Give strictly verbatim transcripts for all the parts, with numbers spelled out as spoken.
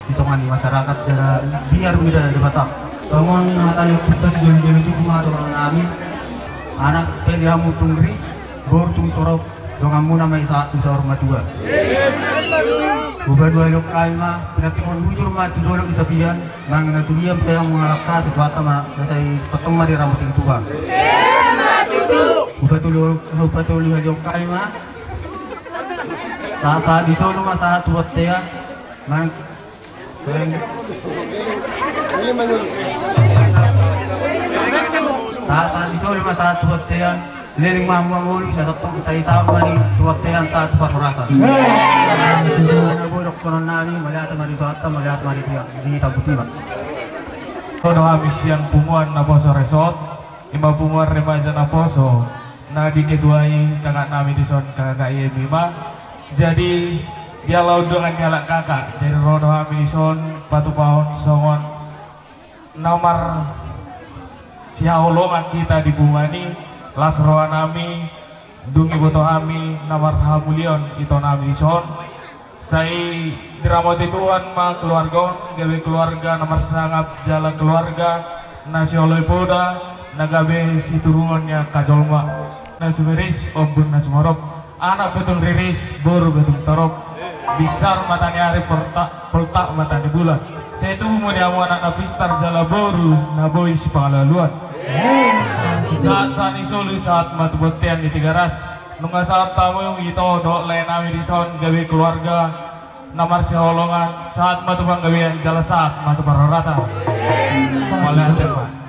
di tonga ni masyarakat jala biar mida Debata. Songon hata ni ompunta, sijolo-jolo tubu ma dohonon nami. Anak pe di hamu tung ris, boru tung torop, donganmuna ma i sahat tu saur matua. Hupaduahalion hami ma, pinantikhon hujur ma tu dolok di tapian, manang na tu dia pe hamu mangalangka, sai Tuhanta ma, sai tongtong ma diramoti Tuhan. Hupatolu, hupatoluhalion hami ma. Sahat-sahat ni solu ma sahat tu bontean. Manang sahat-sahat ni solu ma sahat tu bontean. Leleng ma hamu mangolu, sai tongtong, sai sahat ma di tu bontean sahat tu parhorasan. Ala na boi dohonon nami, mauliate ma di Tuhanta, mauliate ma di tiang, di tamputi ma. Ro do hami sian Punguan Naposo Resort, i ma Punguan Remaja Naposo, na diketuai kakak nami dison, kakak Yemi ma. Jadi, di ala undangan ni halak kakak, jadi ro do hami dison patupahon songon na marsihaholongan hita di punguan i. Las roha nami dung diboto hami na marhamuliaon ito nami dison. Sai diramoti Tuhan ma keluarga on, gabe keluarga na marsangap jala keluarga na sioloi poda, na gabe siturungon ni angka jolma. Na sumiris ombun na sumorop, anak pe tung riris, boru pe tung torop. Binsar mata ni ari, poltak, poltak mata ni bulan. Sai tubu ma di hamu anak na pistar jala boru na boi sipangalualuan. Sahat-sahat ni solu sahat ma tu bontean di Tigaras. Nunga sahat hamu ito dohot lae nami dison, gabe keluarga na marsihaholongan, sahat ma tu panggabean jala sahat ma tu parhorasan. Mauliate ma.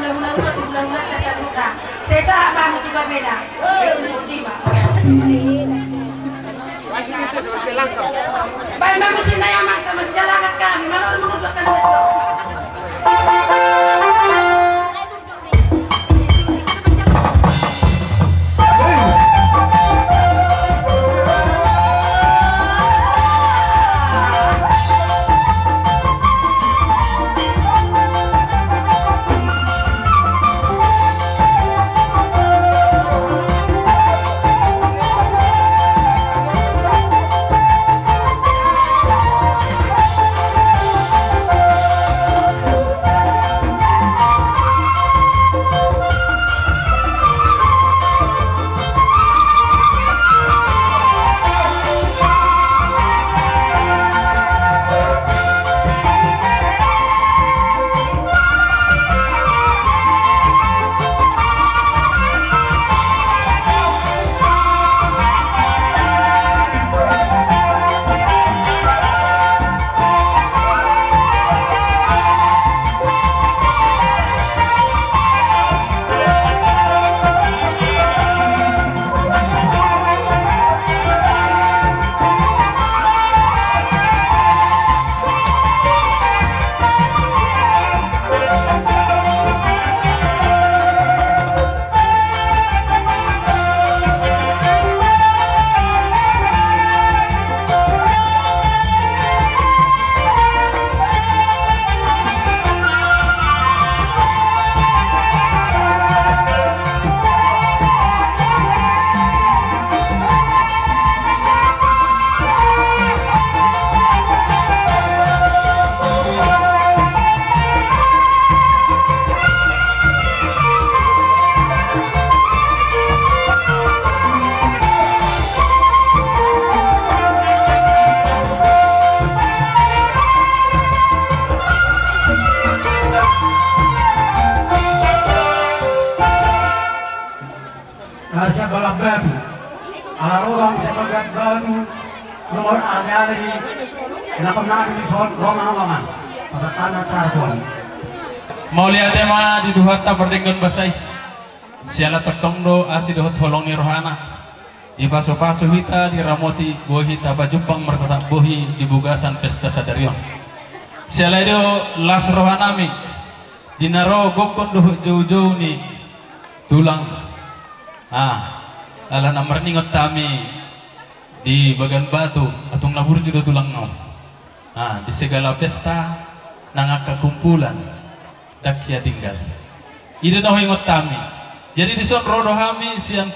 Hulahula tu hulahulanta saluhutna. Sai sahat ma hamu tu gabena. Boti ma. Baen ma musik na i amang, sama sijalangan hami. Malo mangudut hami. Siap balap batu. Ala roda siap balap batu. Nomor ane-ane di lakon nami di son, ro ma, ro ma. Pasal tanah carton. Mauliate ma di Tuhanta pardenggan basa i. Siala tongtong do asi dohot holong ni rohana. Dipasupasu hita, diramoti, boi hita pajumpang martatap bohi di bagasan pesta sadari on. Siala i do las rohanami di na ro gokhon dohot joujou ni tulang. Ah, ala na marningot hami di Bagan Batu, antong na burju do tulang on. Ah, di segala pesta nang angka kumpulan, ndang hea tinggal. I do na huingot hami. Jadi dison ro do hami sian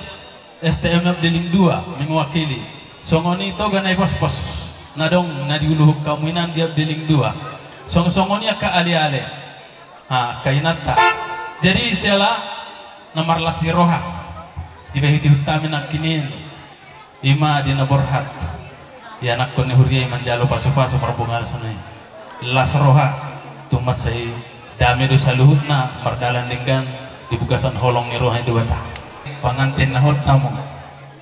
S T M F Deling dua mewakili. Songon i Toga Naipospos na adong na di uluhon hamu inang di Deling dua. Songon-songon i angka ale-ale. Ah, angka inanta. Jadi siala na marlas ni roha. Dipaihut-ihut hami nangkining. I ma di na borhat, ianakhon ni huria i manjalo pasu-pasu marbungasan i. Las roha, tung mansai dame do saluhutna mardalan denggan di bagasan holong ni roha ni Debata. Pangantin na hot hamu,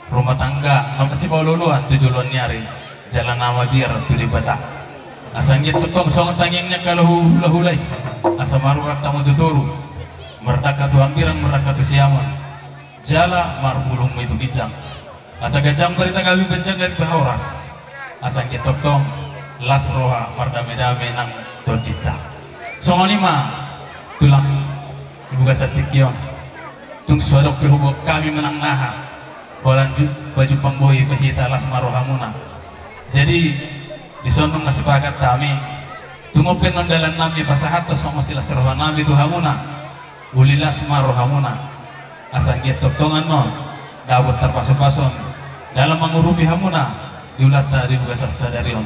rumah tangga na masipaolo-oloan tu joloan ni ari, jala na mabiar tu Debata. Asa anggiat tongtong songon tangiang ni angka hula-hula i, asa marurat hamu tu toru, mardangka tu hambirang, mardangka tu siamun, jala marbulung ma i tu ginjang. Asa ganjang barita gabe, ganjang gabe horas. Asa anggiat tongtong las roha, mardame-dame nang tondinta. Songon i ma tulang di bagasan tingki on. Tung so adong pe huboan hami manang aha, holan ju-, pajumpang bohi pe hita, las ma rohamuna. Jadi dison nunga sepakat hami, tung on pe annon dalannami pasahathon songon silas rohanami tu hamuna. Uli las ma rohamuna, asa anggiat tongtong annon dapot tarpasu-pasu on dalan mangurupi hamuna di ulaonta di bagasan sadari on.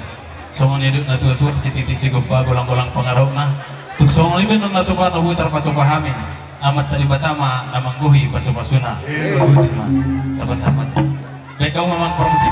Songon i do na tua-tua, sititi sigompa, golang-golang pangarahutna. Tung songon i pe annon na tupa na boi tarpatupa hami, Amanta Debata ma na manggohi pasu-pasuna. Boti ma. Tapasahat ma. Baik, kau memang permisi.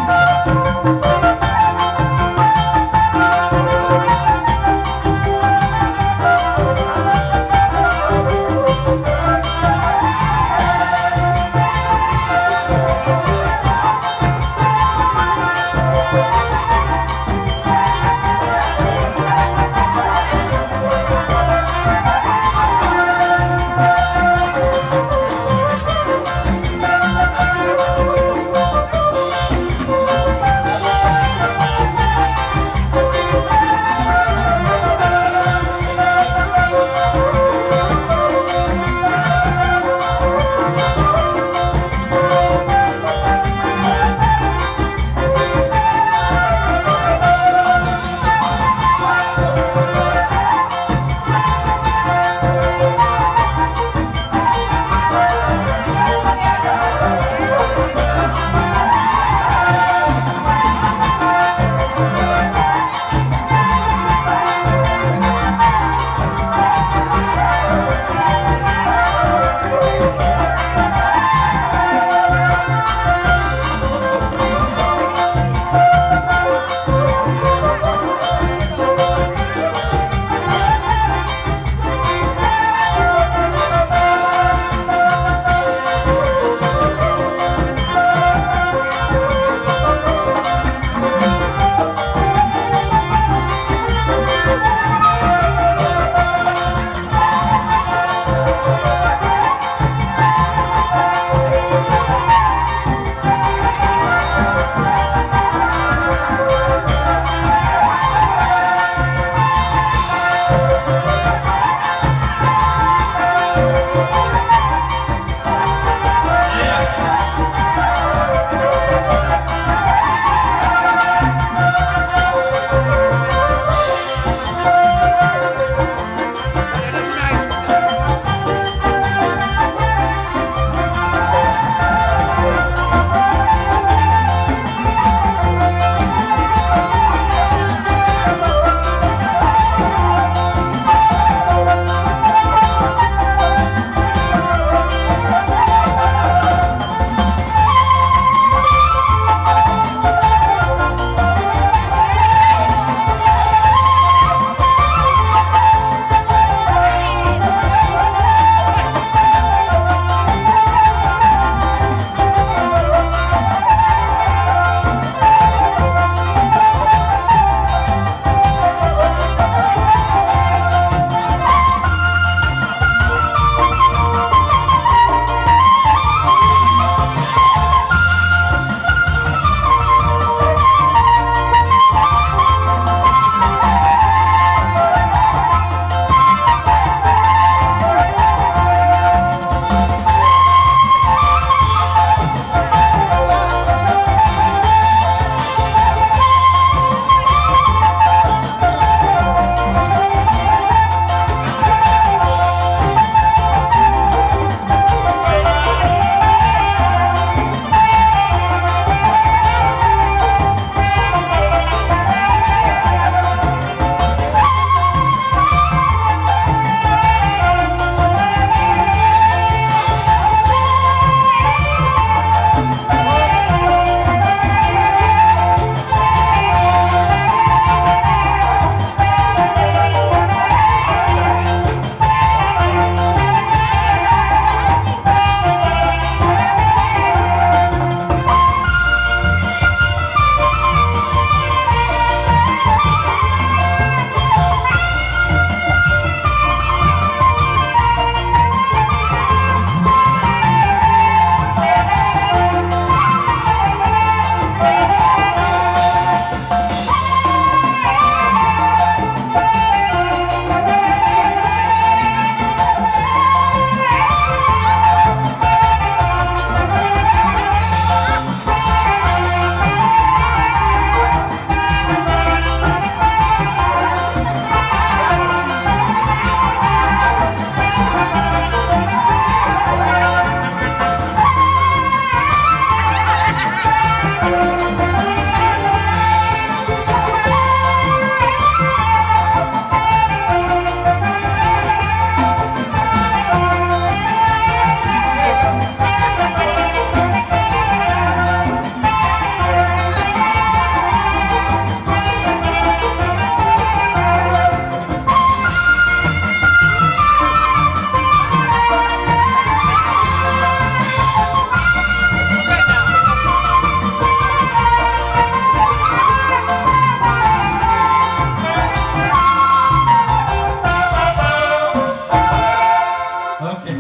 Oke.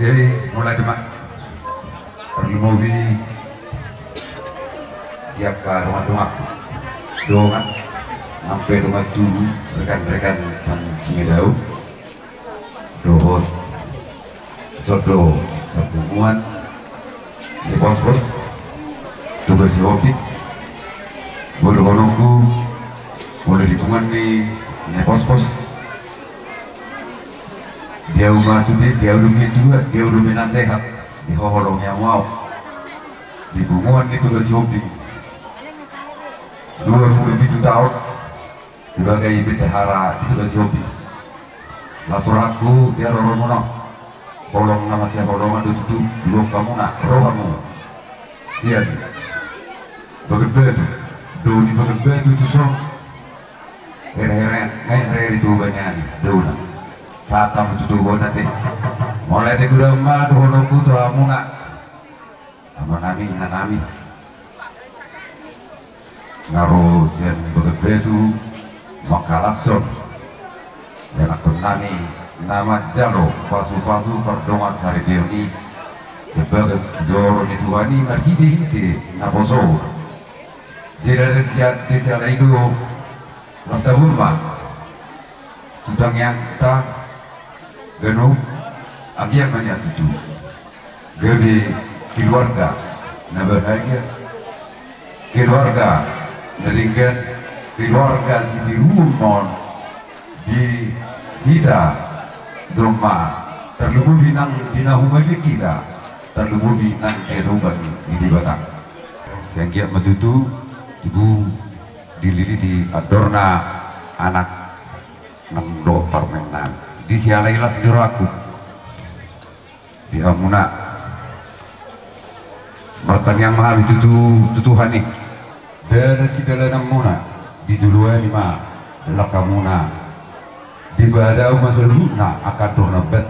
Jadi, mulai, teman. Tarlumobi di angka dongan-dongan, dongan, sampe dongan tubu, rekan-rekan sasumedau, dohot sodo sapunguan, di pos-pos, tugas di opik, boru honongku, molo di punguan ni, ni pos-pos, dia uma sude, dia udah tua, dia udah nasehat, di hohol ni amu au. Di punguan ni Toga Sihombing. Dua puluh pitu taon sebagai bendahara di Toga Sihombing. Las rohangku di haroromu on. Holong na masihaholongan do tutu diboan hamuna rohamu. Sian Bagan Batu. Dao ni Bagan Batu tu son. Hera-hera, hera-hera di Toba ni ari, dao na. Sahat hamu tu Toba on ate. Mauliate godang ma dohononku tu hamuna. Amanami, inanami. Na ro sian Bagan Batu, mangkalashon ianakkonnami na manjalo pasu-pasu pardongan saripeon i, sebagas joro ni Tuhan i marhite-hite naposo. Jadi sian, di siala i do, las tabur ma tu tangiangta ganup, Anggiat ma nian tutu gabe keluarga na bahagia, keluarga na denggan, keluarga sitiruon ma on di hita jolma, tarlumobi nang di na humaliang hita, tarlumobi nang di adopan ni Debata. Sai anggiat ma tutu tubu dililiti andorna anak nang dohot parumaennami. Di siala las ni rohangku di hamuna. Martangiang ma hami tutu tu Tuhan i. Dalan sidalananmuna, dijoloani ma langkamuna. Dipadao ma saluhutna angka andor na bat.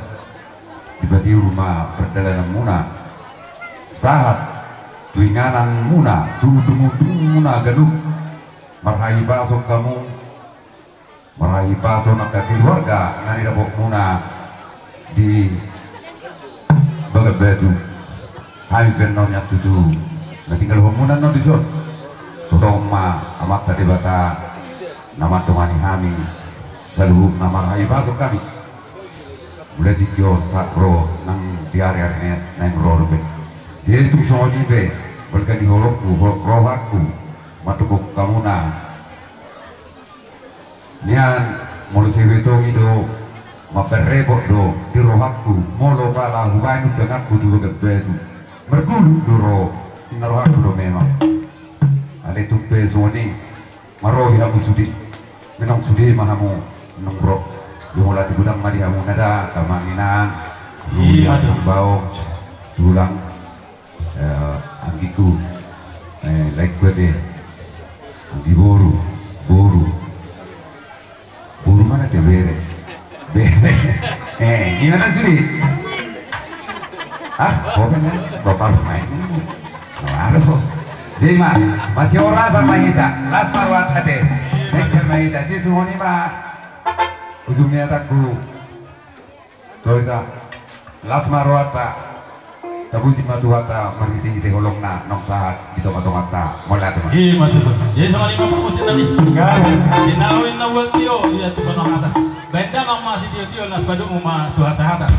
Dipatiur ma pardalananmuna. Sahat tu ingananmuna, tu undungundungmuna ganup. Marhahipason hamu, marhahipason angka keluarga na nidapotmuna di Bagan Batu. Hami pe annon nian tutu na tinggalhonmuna annon dison. Tongtong ma Amanta Debata na mandongani hami saluhutna, marhahipason hami. Mulai tingki on sahat ro nang di ariari na naeng ro dope. Jadi tung songon i pe, balga ni holongku, holong rohangku mandok hamuna. Nian, molo sai huetonggi do, mambaen repot do di rohangku molo pala hubaen undanganku tu Bagan Batu. Margulu do ro, inna rohangku do memang. Alai tung pe songon i, marobi hamu sude. Menang sude ma hamu nang ro. Jumolo ati godang ma di hamu nada, amang inang. Iya, Tulang. Tulang. Eh, anggiku. Eh, laengku ate. Anggi boru. Boru. Boru mana te bere? Bere. Eh, di mana sude? Ah, komen ya? Bapak main. Aduh. Jadi ma, masih ora sama hita. Las ma rohanta ate. Bengkel ma hita. Jadi songon i ma ujung ni hatangku. Tolita, las ma rohanta. Tapuji ma Tuhanta marhitehite holongna naung sahat di tongatonganta. Mauliate ma. Ima tutu. Jadi songon i ma parmusik nami. Inna ro inna ual tio, ia tu panongatan. Baen damang ma sitiotio, las padomu ma tu hasahatan.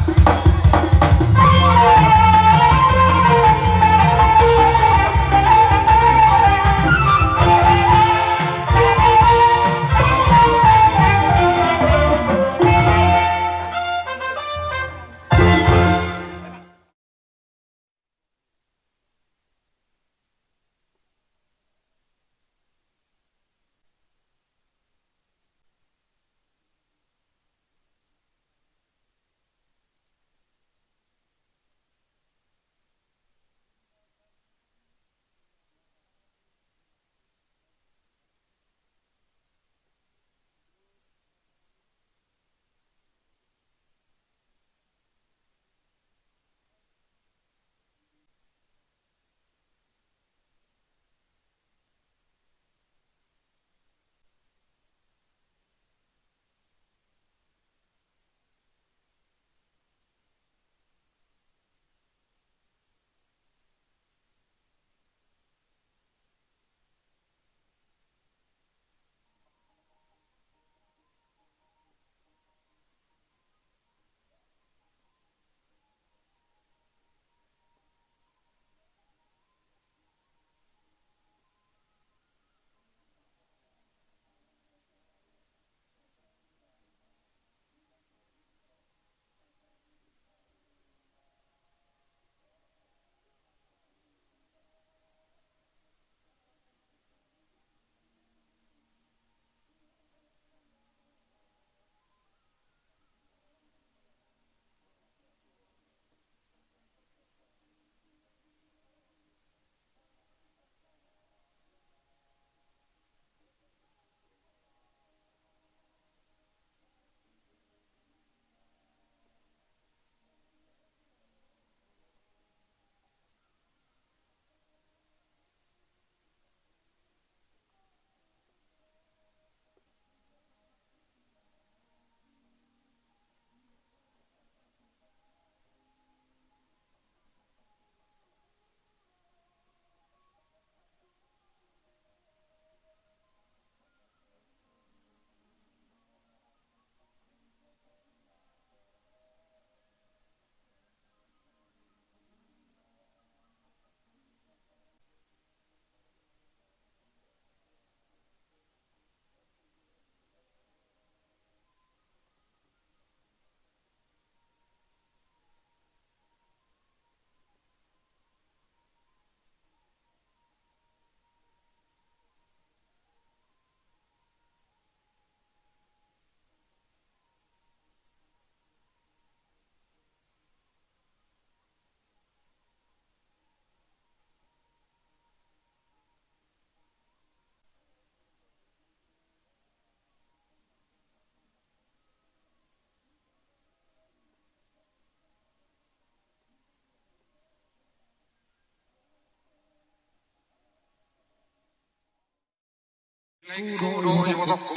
Laengku dohot ibotongku.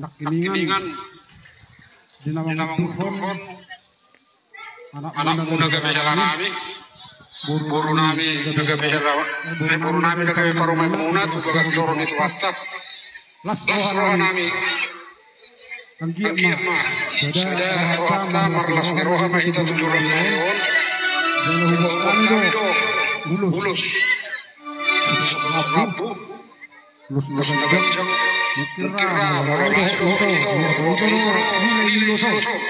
Nangkiningan di na mangundurhon anakmuna gabe helanami, borunami na gabe hela, eh, borunami na gabe parumaenmuna tu bagas joro ni Tuhanta. Las rohanami. Anggiat ma sada rohanta, marlas ni roha ma hita tu joloan on. Jala huboan hami do ulos. Rambu. Ulos na ganjang. Mungkin ra molo lae dohot ito, dohot ito, nilai ni ulos on.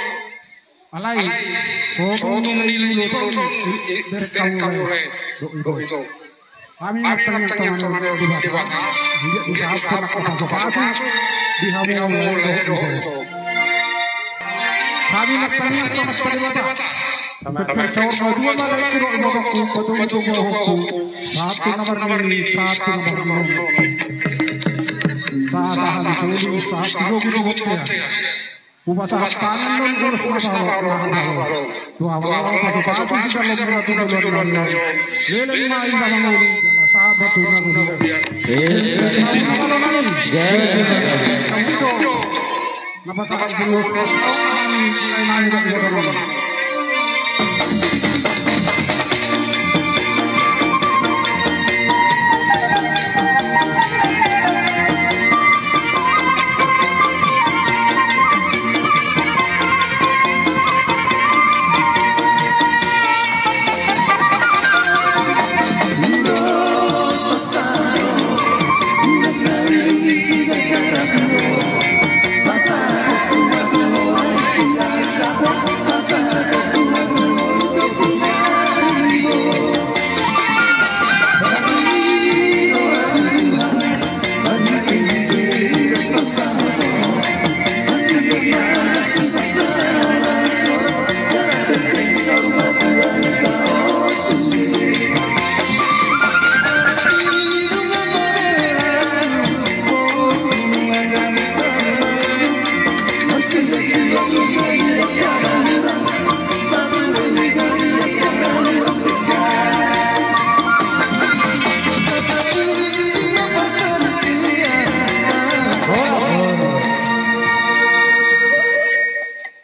Alai so tung nilai ni ulos on, dibereng hamu lae dohot ito. Hami martangiang tu Amanta Debata, anggiat disahaphon nang pasu-pasu di hamu lae dohot ito. Hami martangiang tu Amanta Debata. Pepeng saur matua ma laengku dohot ibotongku, patudu tu boaonku, sahat tu na marnini, sahat tu na marnono. Sahat-sahat ni solu, sahat tu dogu ni bontean. Hupasahat hami annon ulos na paolo, na paolo. Tu hamu pasu-pasu sian lombu na tu joloan ni ari on. Leleng ma hita mangolu, jala sahat ma tu na badia. Leleng ma hita mangolu. Na pasahat ulos,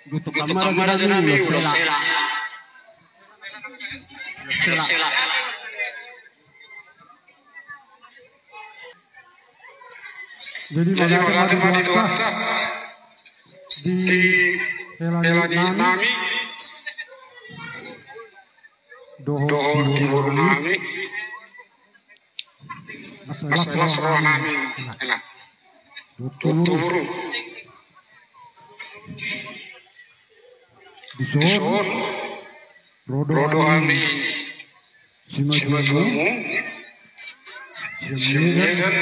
Gutuk kamar sila. Sila. Jadi, jadi mauliate ma di Tuhanta di hela ni nami dohot di boru nami. Las roha nami. Dohot tu boru. Dison ro do hami simatuamu, sian Medan,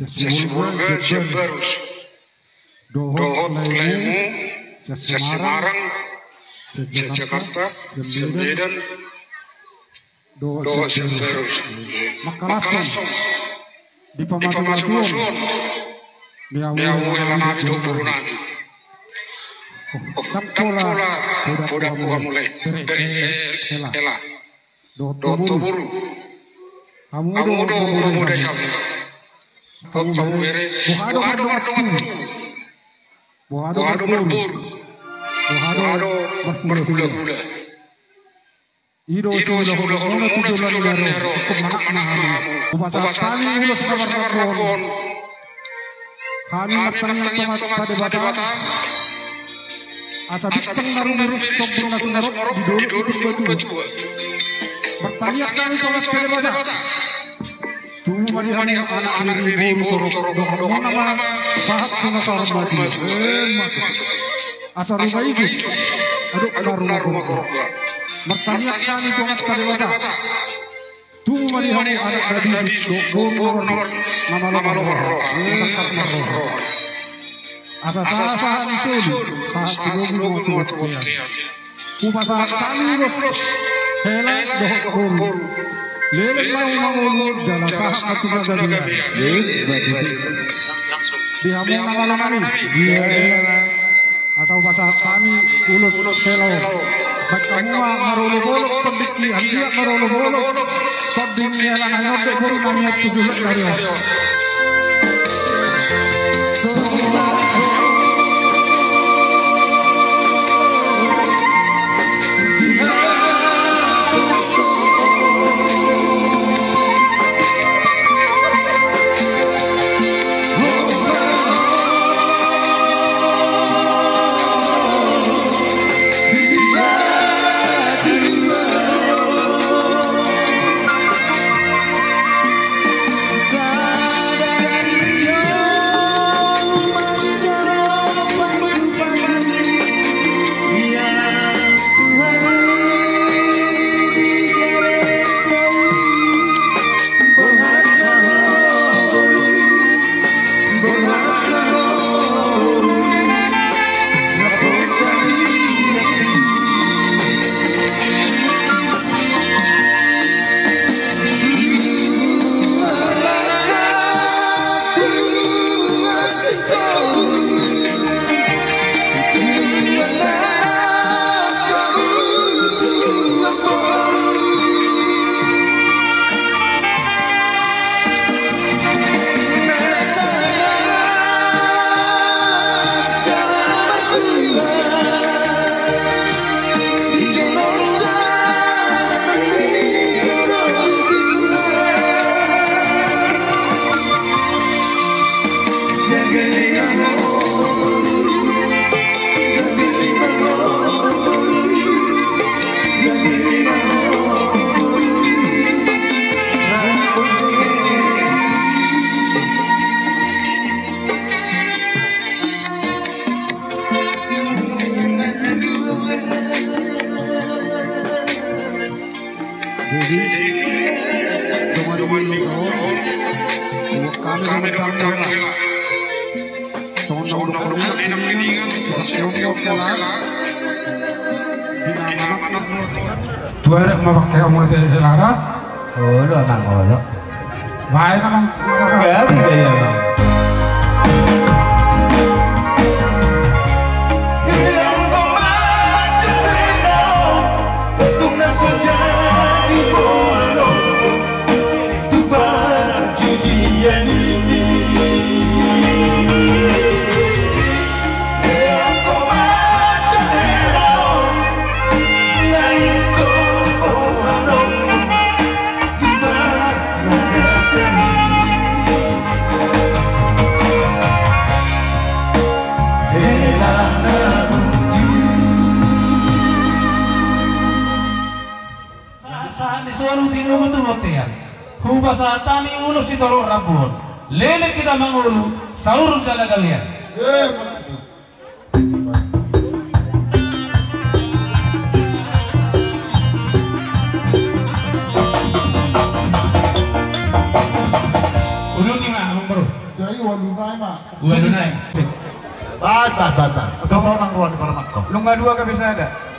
sian Sibolga, Jembarus, dohot laemu, sian Semarang, sian Jakarta, sian Medan, dohot sian Jembarus. Mangkalashon di pamasumasuon ni hamu hela nami dohot boru nami. Ndang pola poda hamu lae, bere hela. Dohot tu boru. Hamu do mamodai hami. Hamu bere. Boha do mardongan tubu? Boha do marboru? Boha do marhulahula? I do siulaonmuna tu joloan ni ari on. Ingkon manat ma hamu. Hupasahat hami ulos na marrangkup on. Hami martangiang tu Amanta Debata, asa bintang na rumiris tombun na sumorop di dolok ni Purbatua. Martangiang hami tu Amanta Debata. Tubu ma di hamu anak, anak, nini, boru, torop, torop, dohononmuna ma sahat tu na saur matua. Emma tutu. Asa ruma ijuk, adong na ruma gorga. Martangiang hami tu Amanta Debata. Tubu ma di hamu anak na didit, dohot boru na malo marroha, na tangkas marroha. Asa sahat-sahat ni solu, sahat tu domu dohot tu bontean. Hupasahat hami ulos hela dohot boru. Leleng ma hamu mangolu, jala sahat ma tu na gabean. Di hamu na malo nami. Asa hupasahat hami ulos hela on. Baen hamu ma marolop-olop tondingki, anggiat marolop-olop tondi ni hela nami on dohot boru nami tu joloan ni ari on. Jadi, dongan ni Luhut, buat hami dongan ni Luhut. Songon na hudok hami nangkiningan, sihophop hela. Tuarek ma pakke hamu ate hela da. Olo, amang, olo. Baen, amang. Gabe, gabe, amang. Tung na so jadi boanon tu parjujian i. Anggo mandok hela on, na ingkon boanon tu parragatan i. Hela na burju. Sahat-sahat ni solu tinubu tu bontean. Hupasahat hami ulos sitorop rambu on. Leleng hita mangolu, saur jala gabean. Eh, mantap. Uduti ma, amang boru. Jadi ualu nai ma. Ualu nai. Baik, baik, baik, baik. Sonang ruan di parmakko. Nunga dua gabe sada.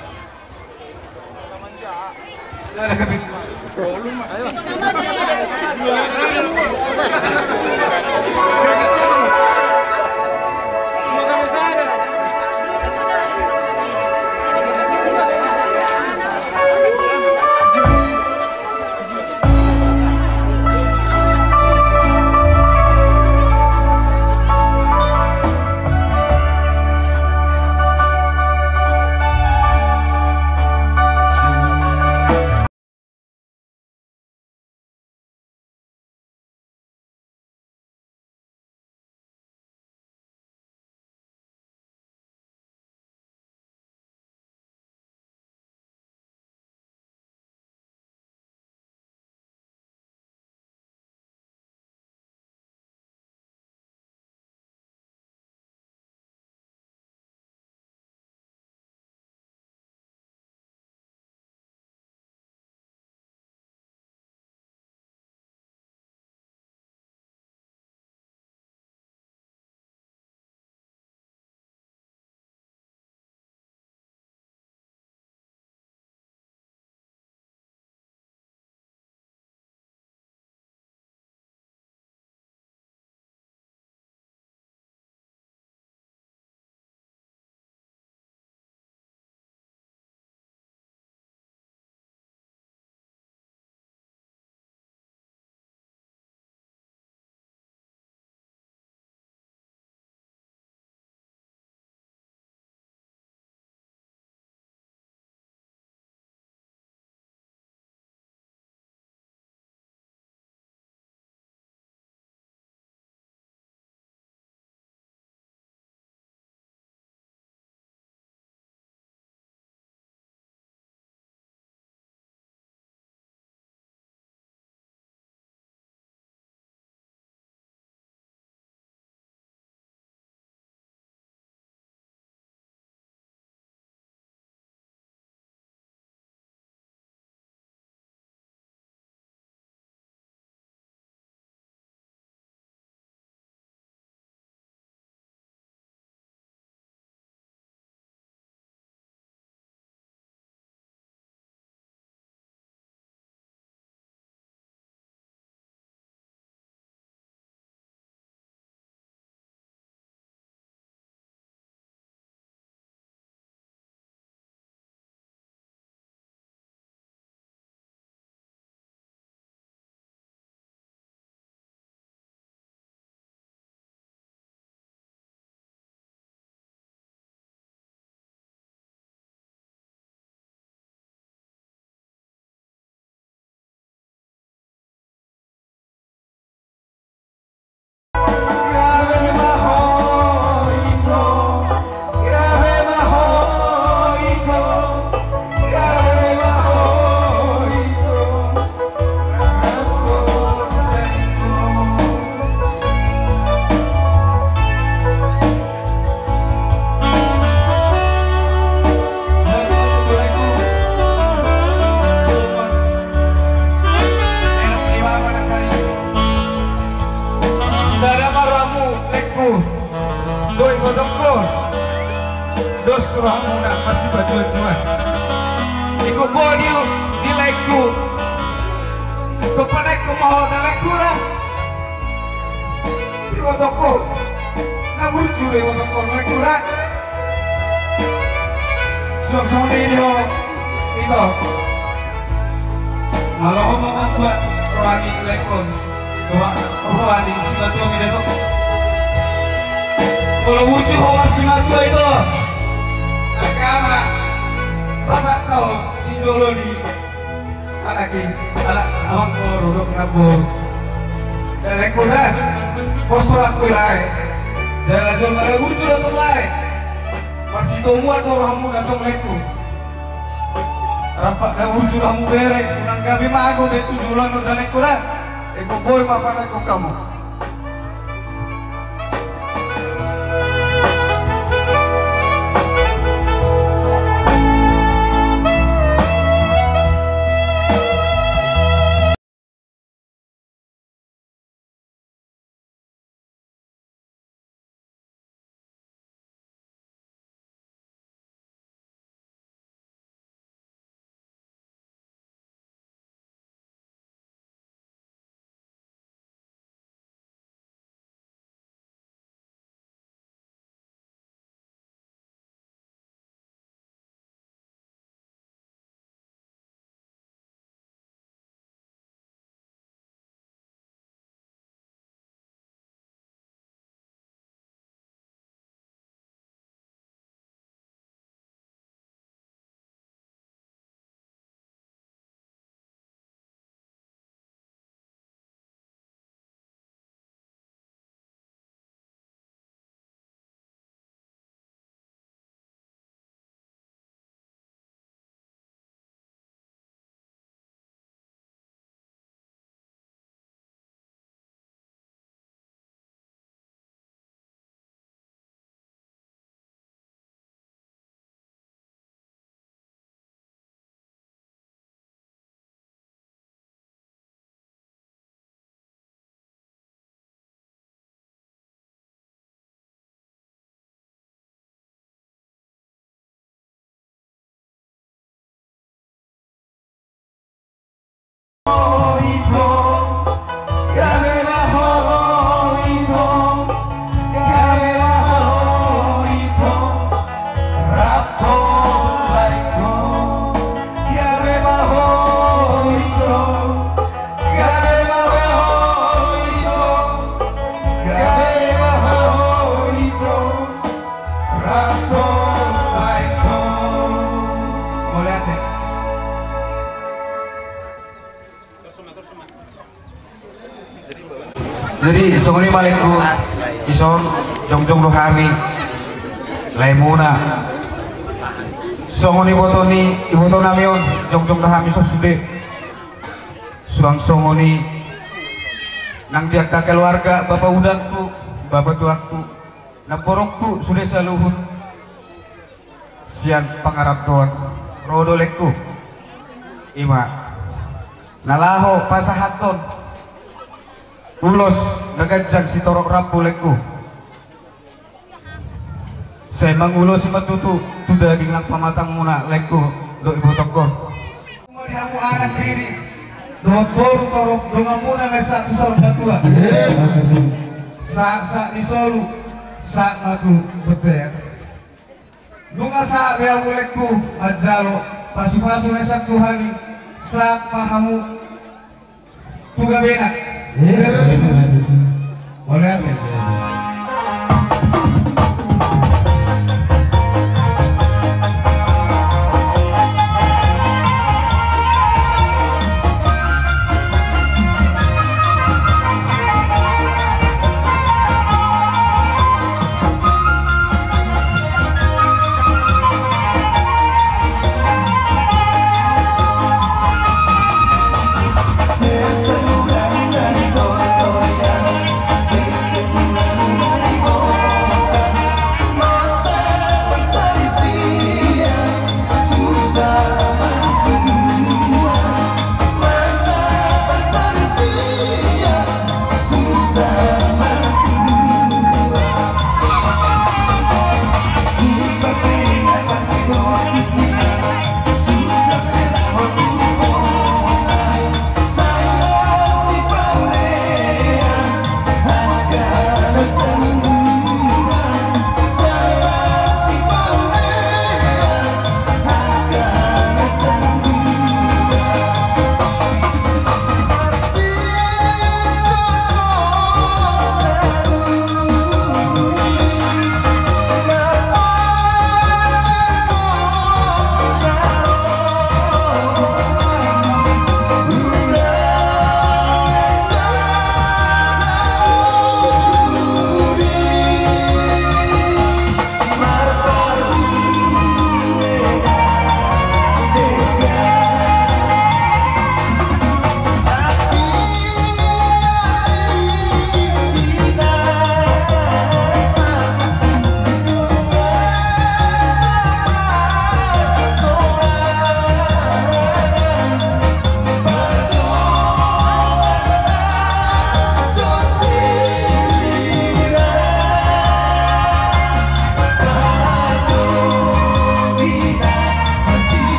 Rohamuna masipatuatuan. Ingkon boi di laengku. Ingkon panaek ma ho da laengku da. Ibotongku. Na burju do ibotongku laengku da. Suang songon i di ho. Ito. Molo ho ma mambuat roha ni laengkon. Roha, roha ni simatua mida ito. Molo burju ho marsimatua ito. Agama. Bapak tau di jolo ni. Anak i, anak amang boru, dok na boru. Da laengku da. Pos rohangku lae. Jala jolma na burju do tong lae. Marsitomuan do rohamuna tong laengku. Rap na burju do hamu bere, unang gabe mago be tu joloan on da laengku da. Ingkon boi ma panaekhon hamu. Jadi songon i ma laengku, ison jongjong do hami laemuna. Songon i iboto ni, iboto nami on, jongjong do hami ison sude. Suang songon i nang di angka keluarga, bapa udangku, bapa tuangku, namborungku sude saluhut sian pangarantoan ro do laengku. Ima na laho pasahathon ulos na ganjang sitorop rambu laengku. Sai mangulosi ma tutu tu daging nang pamatangmuna laengku dohot ibotongku. Di hamu anak bini dohot boru torop donganmuna na sahat tu saur matua. Sahat sahat ni solu, sahat ma tu bontean. Nunga sahat be hamu laengku manjalo pasupasu na sian Tuhan i, sahat ma hamu tu gabena. Mauliate.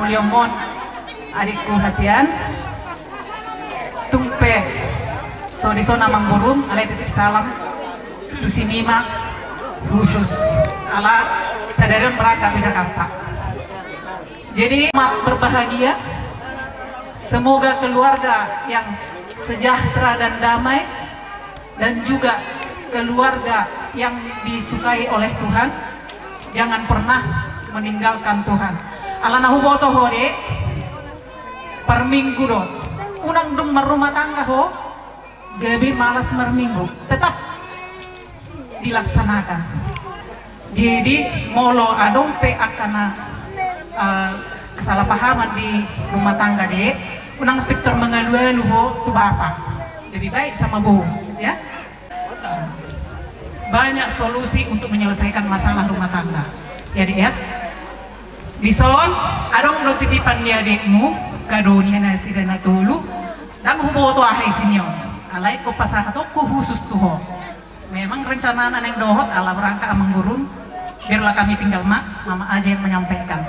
Liomon, adikku hasian. Tung pe so dison amangborum, alai titip salam tu si Mima khusus. Ala sadari on berangkat tu Jakarta. Jadi, ma-, berbahagia. Semoga keluarga yang sejahtera dan damai, dan juga keluarga yang disukai oleh Tuhan, jangan pernah meninggalkan Tuhan. Ala na huboto ho, Dek, parminggu do. Unang dung marrumah tangga ho, gabe malas marminggu. Tetap dilaksanakan. Jadi, molo adong pe angka na, eh, kesalahpahaman di rumah tangga, Dek, unang pintor mangalualu ho tu bapa. Lebih baik sama boru, ya. Banyak solusi untuk menyelesaikan masalah rumah tangga. Ya, Dek, ya. Dison, adong do titipan ni adikmu, kado ni nasida na tolu, ndang huboto aha isi ni on. Alai ingkon pasahatonku khusus tu ho. Memang rencanana naeng dohot, ala berangkat amangborum, biarlah kami tinggal, Mak, Mama aja yang menyampaikan.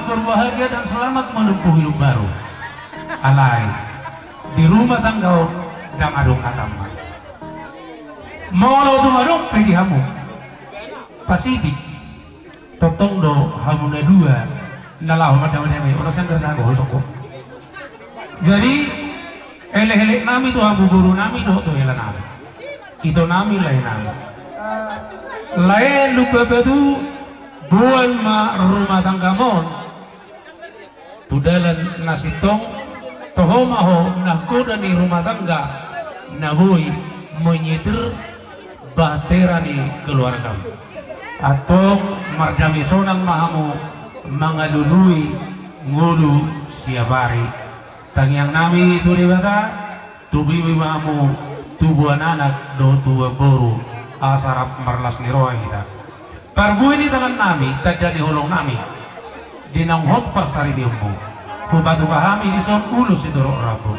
Berbahagia dan selamat menempuh hidup baru. Alai di rumah tangga on ndang adong hatam. Molo tung adong pe di hamu, pasitik. Tongtong do hamu na dua na laho mandame-dame, olo sanggar sago soko. Jadi elek-elek nami tu hamu boru nami dohot tu hela nami, ito nami, lae nami. Lae, lupa batu, boan ma rumah tangga mon tu dalan na sintong, toho ma ho nahkoda ni rumah tangga na boi menyetir bahtera ni keluargam. Antong mardame sonang ma hamu mangalului ngolu siapari. Tangiang nami tu Debata, tubu ma hamu tubuan anak dohot tubuan boru asa rap marlas ni roha hita. Parbue ni tangan nami, tanda ni holong nami di naung hot parsaripeonmu. Hupatupa hami dison ulos sitorop rambu.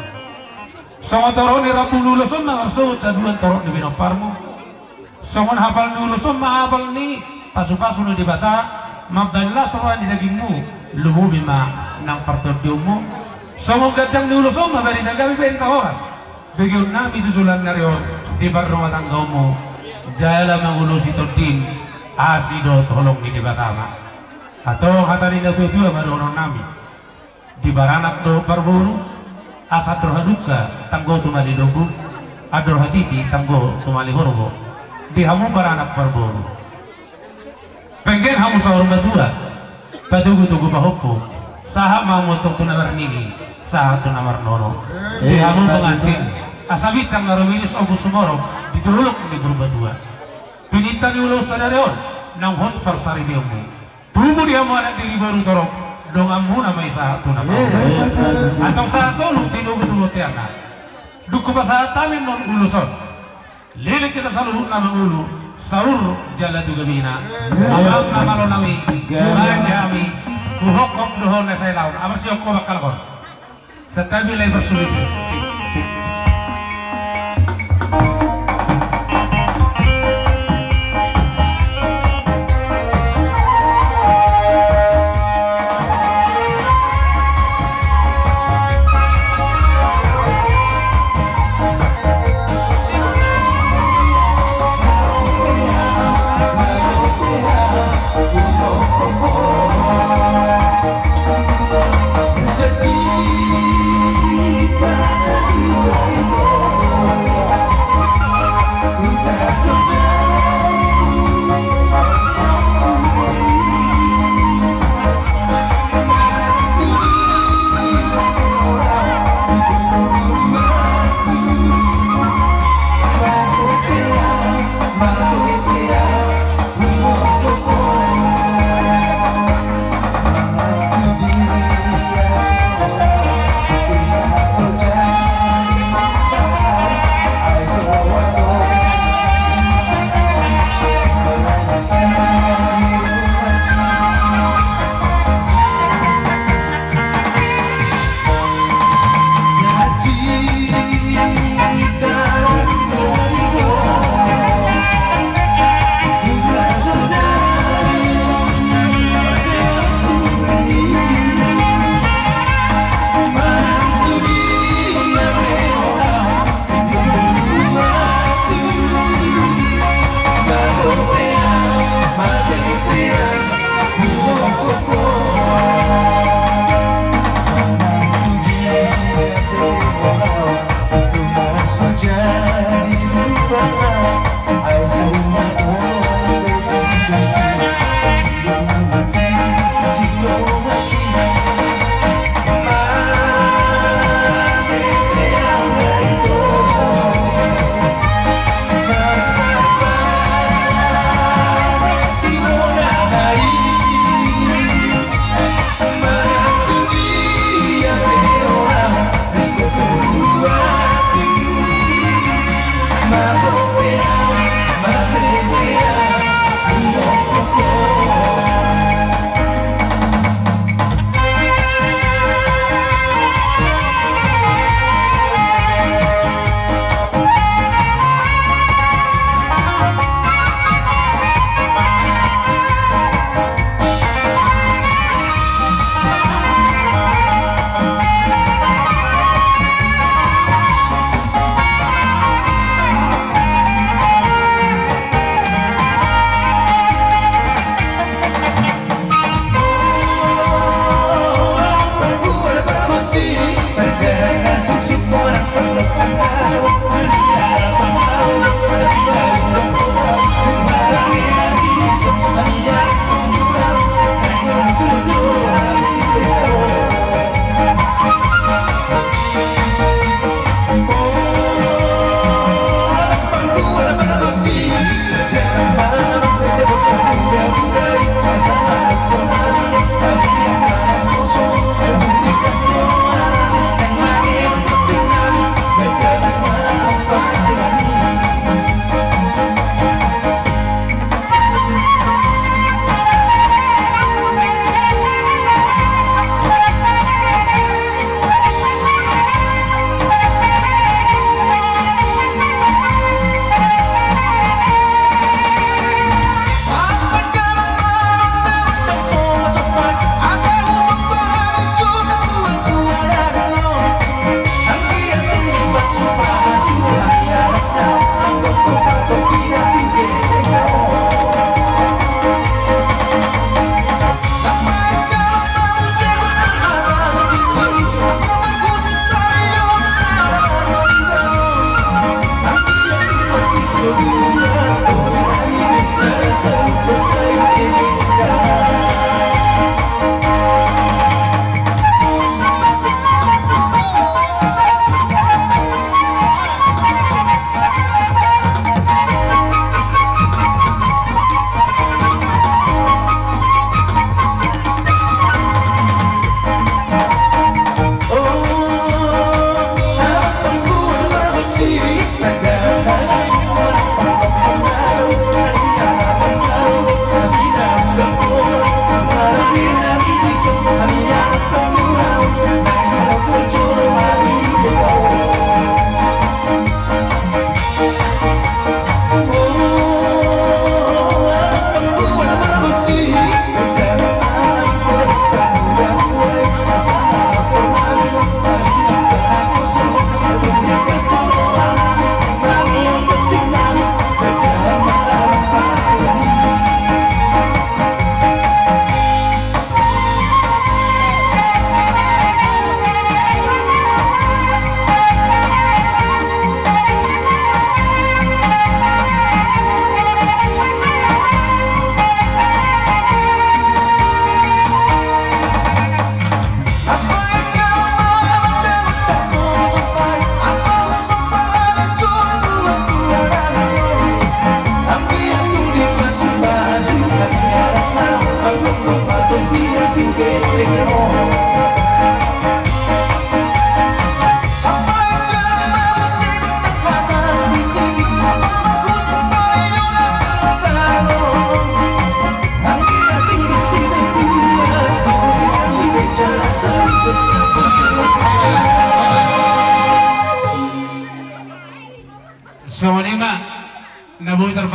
Songon torop ni rambu ni ulos on na marsogot haduan torop ni pinomparmu. Songon hapal ni ulos on ma hapal ni pasupasu ni Debata, mambahen las roha ni dagingmu, lumobi ma nang partondionmu. Songon ganjang ni ulos on ma barita gabe, barita horas begeon nami tu joloan ni ari on di parrumatanggaonmu, jala mangulosi tondim asi dohot holong ni Debata ma. Antong hata ni natuatua ma dohonon nami. Di paranak dohot parboru, asa andor hadungka tanggo tumali lombu, andor hatiti tanggo tumali horbo. Di hamu paranak parboru, pengge hamu saur matua, patogu-togu pahompu, sahat ma hamu antong tu na marnini, sahat tu na marnono. Di hamu pengantin, asa bintang na rumiris ombun sumorop di dolok ni Purbatua. Pininta ni ulos sadari on naung hot parsaripeonmu. Tubu di hamu anak diri boru torop, donganmuna ma i sahat tu na saur. Antong sahat solu tinogu tu bonteanna. Dung hupasahat hami annon ulos on, leleng hita saluhutna mangolu, saur jala tu gabena. Amang na malo nami, baen di hami, huhophop do ho na sai laon, amang sihop ho bangkalhon. Santabi, lae, parsulit.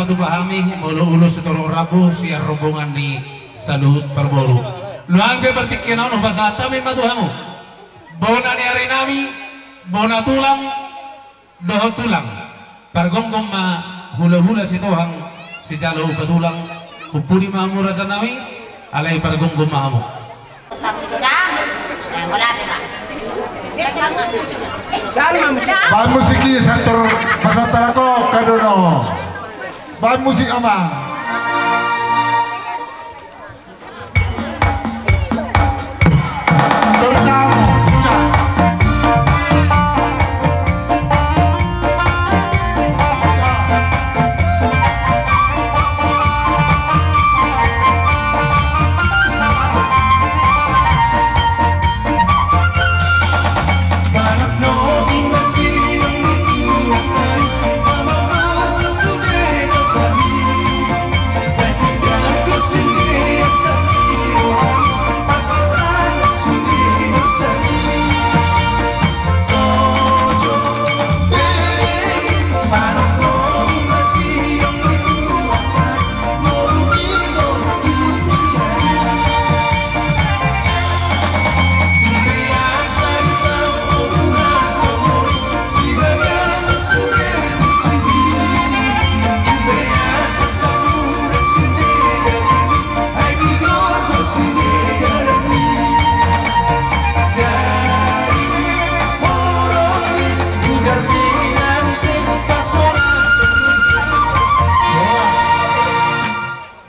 Tupa hami molo ulos sitorop rambu sian rombongan ni saluhut parboru. Nuaeng pe partingkian on hupasahat hami ma tu hamu. Bona ni ari nami, bona tulang, dohot tulang. Pargomgom ma hulahula Sitohang sijalo upa tulang. Umpudi ma hamu raja nami, alai pargomgom ma hamu. Baen musik i, santor, pasantor ako, kadono. Baen musik, amang.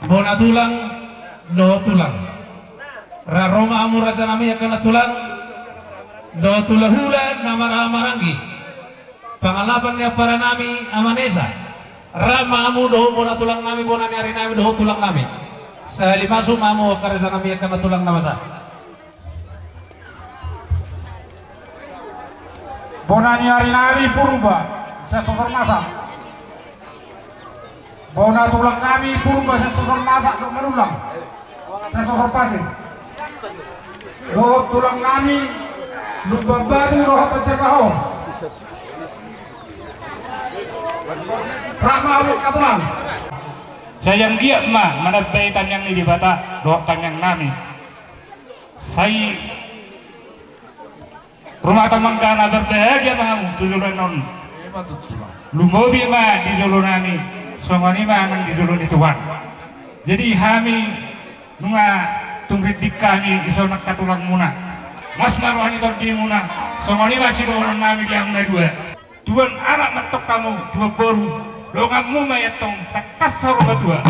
Bona tulang dohot tulang. Ra ro ma hamu raja nami angka na tulang dohot hulahula na marhahamaranggi. Pangalapan ni ampara nami Ama Nesa. Ra ma hamu dohot bona tulang nami, bona ni ari nami dohot tulang nami. Sahali masuk ma hamu angka raja nami angka na tulang na masa. Bona ni ari nami Purba, sian Sosor Masak. Bona tulang nami Purba, sian Sosor Masak dohot Manulang, sian Sosor Pasir. Dohot tulang nami Lumban Batu dohot Banjarnahor. Ra ma hamu angka tulang. Sai anggiat ma manambai tangiang ni Debata dohot tangiang nami. Sai rumah tangga na berbahagia ma hamu tu joloan on. Lumobi ma di jolo nami, songon i ma nang di jolo ni Tuhan. Jadi hami nunga tung rindik hami dison angka tulangmuna. Las ma roha ni tondimuna, songon i ma sidohonon nami di hamu na dua. Tuan anak ma antong hamu, tuan boru, donganmu ma i antong tangkas saur matua.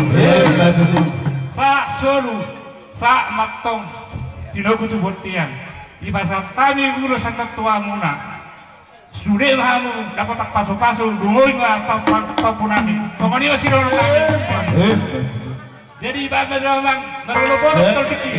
Sahat solu, sahat ma antong tinogu tu bontean. Dipasahat hami ulos sian natuamuna. Sude ma hamu dapotan pasupasu, lumobi ma pa-, pa-, pampunami. Songon i ma sidohonon nami. Jadi baen ma jolo, amang, marolopolop tolkiki.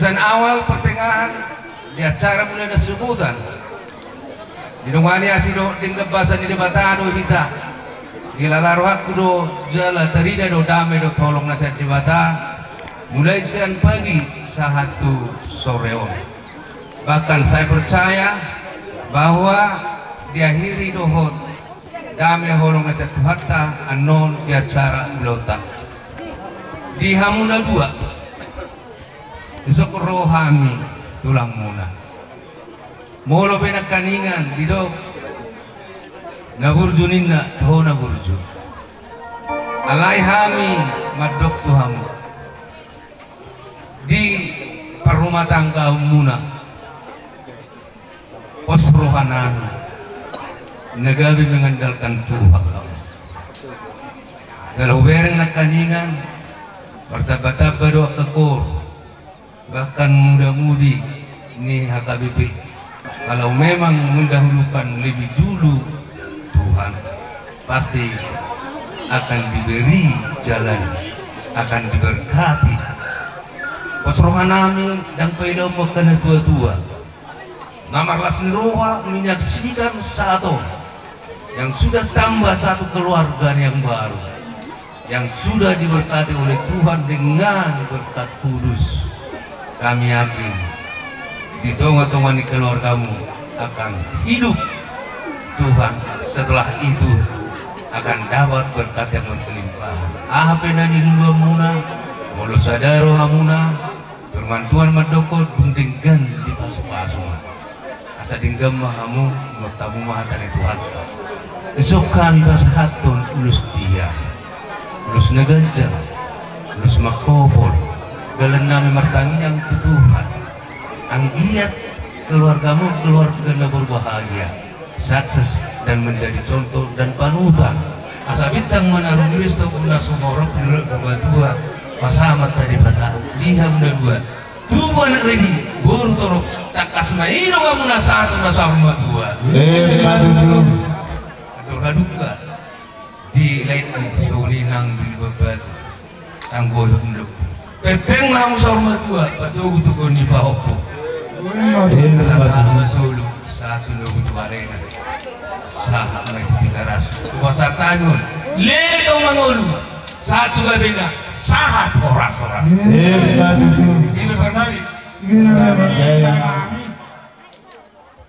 Sian awal pertengahan di acara mulai na sogot an, didongani asi dohot denggan basa ni Debata do hita. Dilala rohangku do jala tarida do dame dohot holong na sian Debata, mulai sian pagi sahat tu sore on. Bahkan saya percaya bahwa diakhiri dohot dame holong na sian Tuhanta annon di acara ulaonta. Di hamu na dua, isok ro hami tulangmuna. Molo pe nangkaningan didok na burju ninna, toho na burju. Alai hami mandok tu hamu, di parrumatanggaonmuna, pos rohanami na gabe mengandalkan Tuhan. Jala hubereng nangkaningan martambatamba do angka koor, bahkan mudamudi ni H K B P. Kalau memang mendahulukan lebih dulu Tuhan, pasti akan diberi jalan, akan diberkati. Pos rohanami, ndang pailaon ma angka natuatua na marlas ni roha menyaksikan saat on, yang sudah tambah satu keluarga yang baru, yang sudah diberkati oleh Tuhan dengan berkat kudus. Kami yakin, di tonga-tonga ni keluargamu akan hidup Tuhan, setelah itu akan dapat berkat yang berkelimpahan. Aha pe na niluluanmuna, molo sada rohamuna, Firman Tuhan mandok, dung denggan dipasupasu ma, asa denggan ma hamu, ingot hamu ma hata ni Tuhanta. Isok hami pasahathon ulos dia, ulos na ganjang, ulos mangkopol, dalan nami martangiang tu Tuhan, anggiat keluargamu keluarga na berbahagia, sukses dan menjadi contoh dan panutan. Asa bintang manarung risto, na sumorop di luhut na matua, pasahat ma Debata di hamu na dua. Tubu anak redi, boru torop, tangkas ma i do hamu na sahat tu na saur matua. Emma tutu. Andor halumpang di lae ni soli nang di babatu. Tanggohon do. Pengpeng ma hamu saur matua, patogu togu ni pahompu. Emma tutu. Sahat ma solu, sahat tu nogu tu arena. Sahat ma i tu Tigaras. Kuasa tanun. Leleng do mangolu. Sahat tu gabena. Sahat horas-horas. Emma tutu. Ima parmusik. Iya, iya, iya.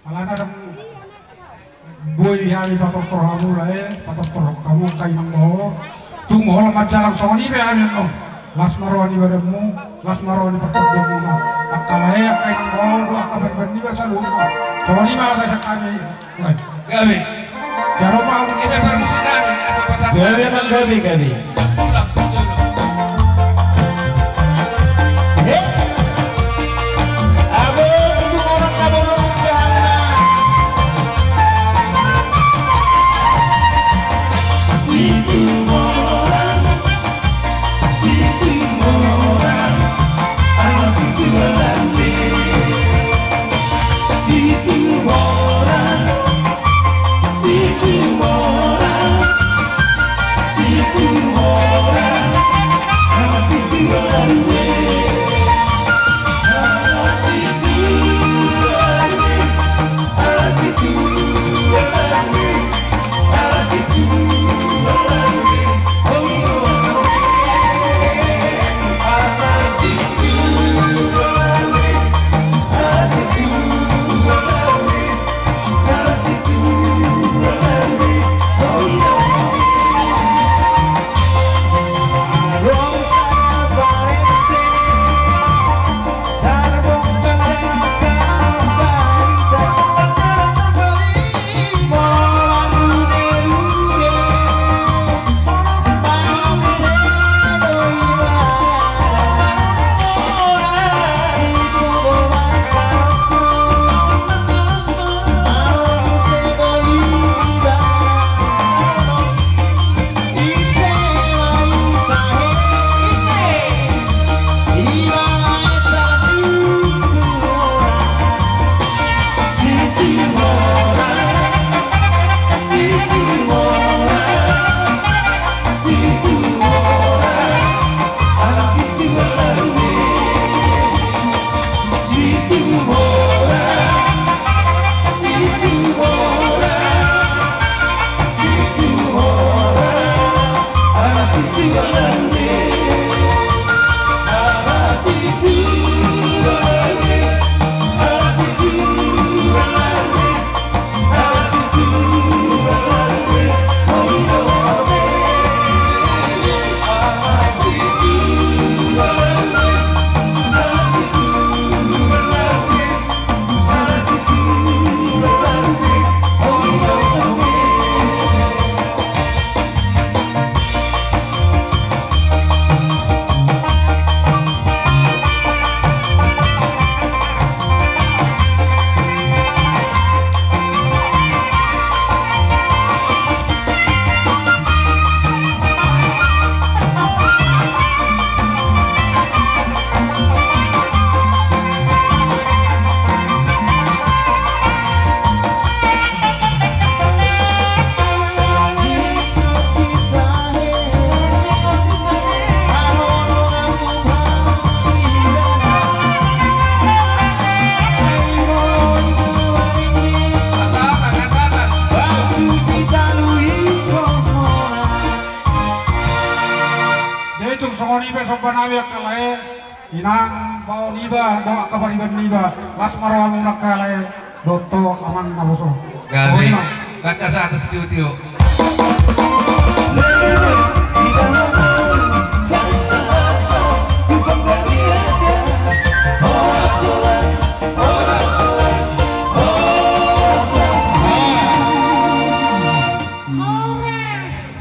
Alana dang boi hami patortor hamu lae, patortor hamu angka inang dohot. Tung holan manjalang songon i pe hami annon. Las ma roha ni badanmu, las ma roha ni partondianmuna. Angka lae, angka inang dohot, angka pariban niba saluhutna. Songon i ma hata sian hami lae. Gabe. Jalo ma hamu. Ima parmusik nami, asa pasahat. Gabe, gabe, gabe. Tung songon i pe somba nami angka lae, inang bao niba dohot angka pariban niba, las ma rohamuna angka lae dohot amang naposo. Gabe. Songon i ma. Ganta sahat tu studio.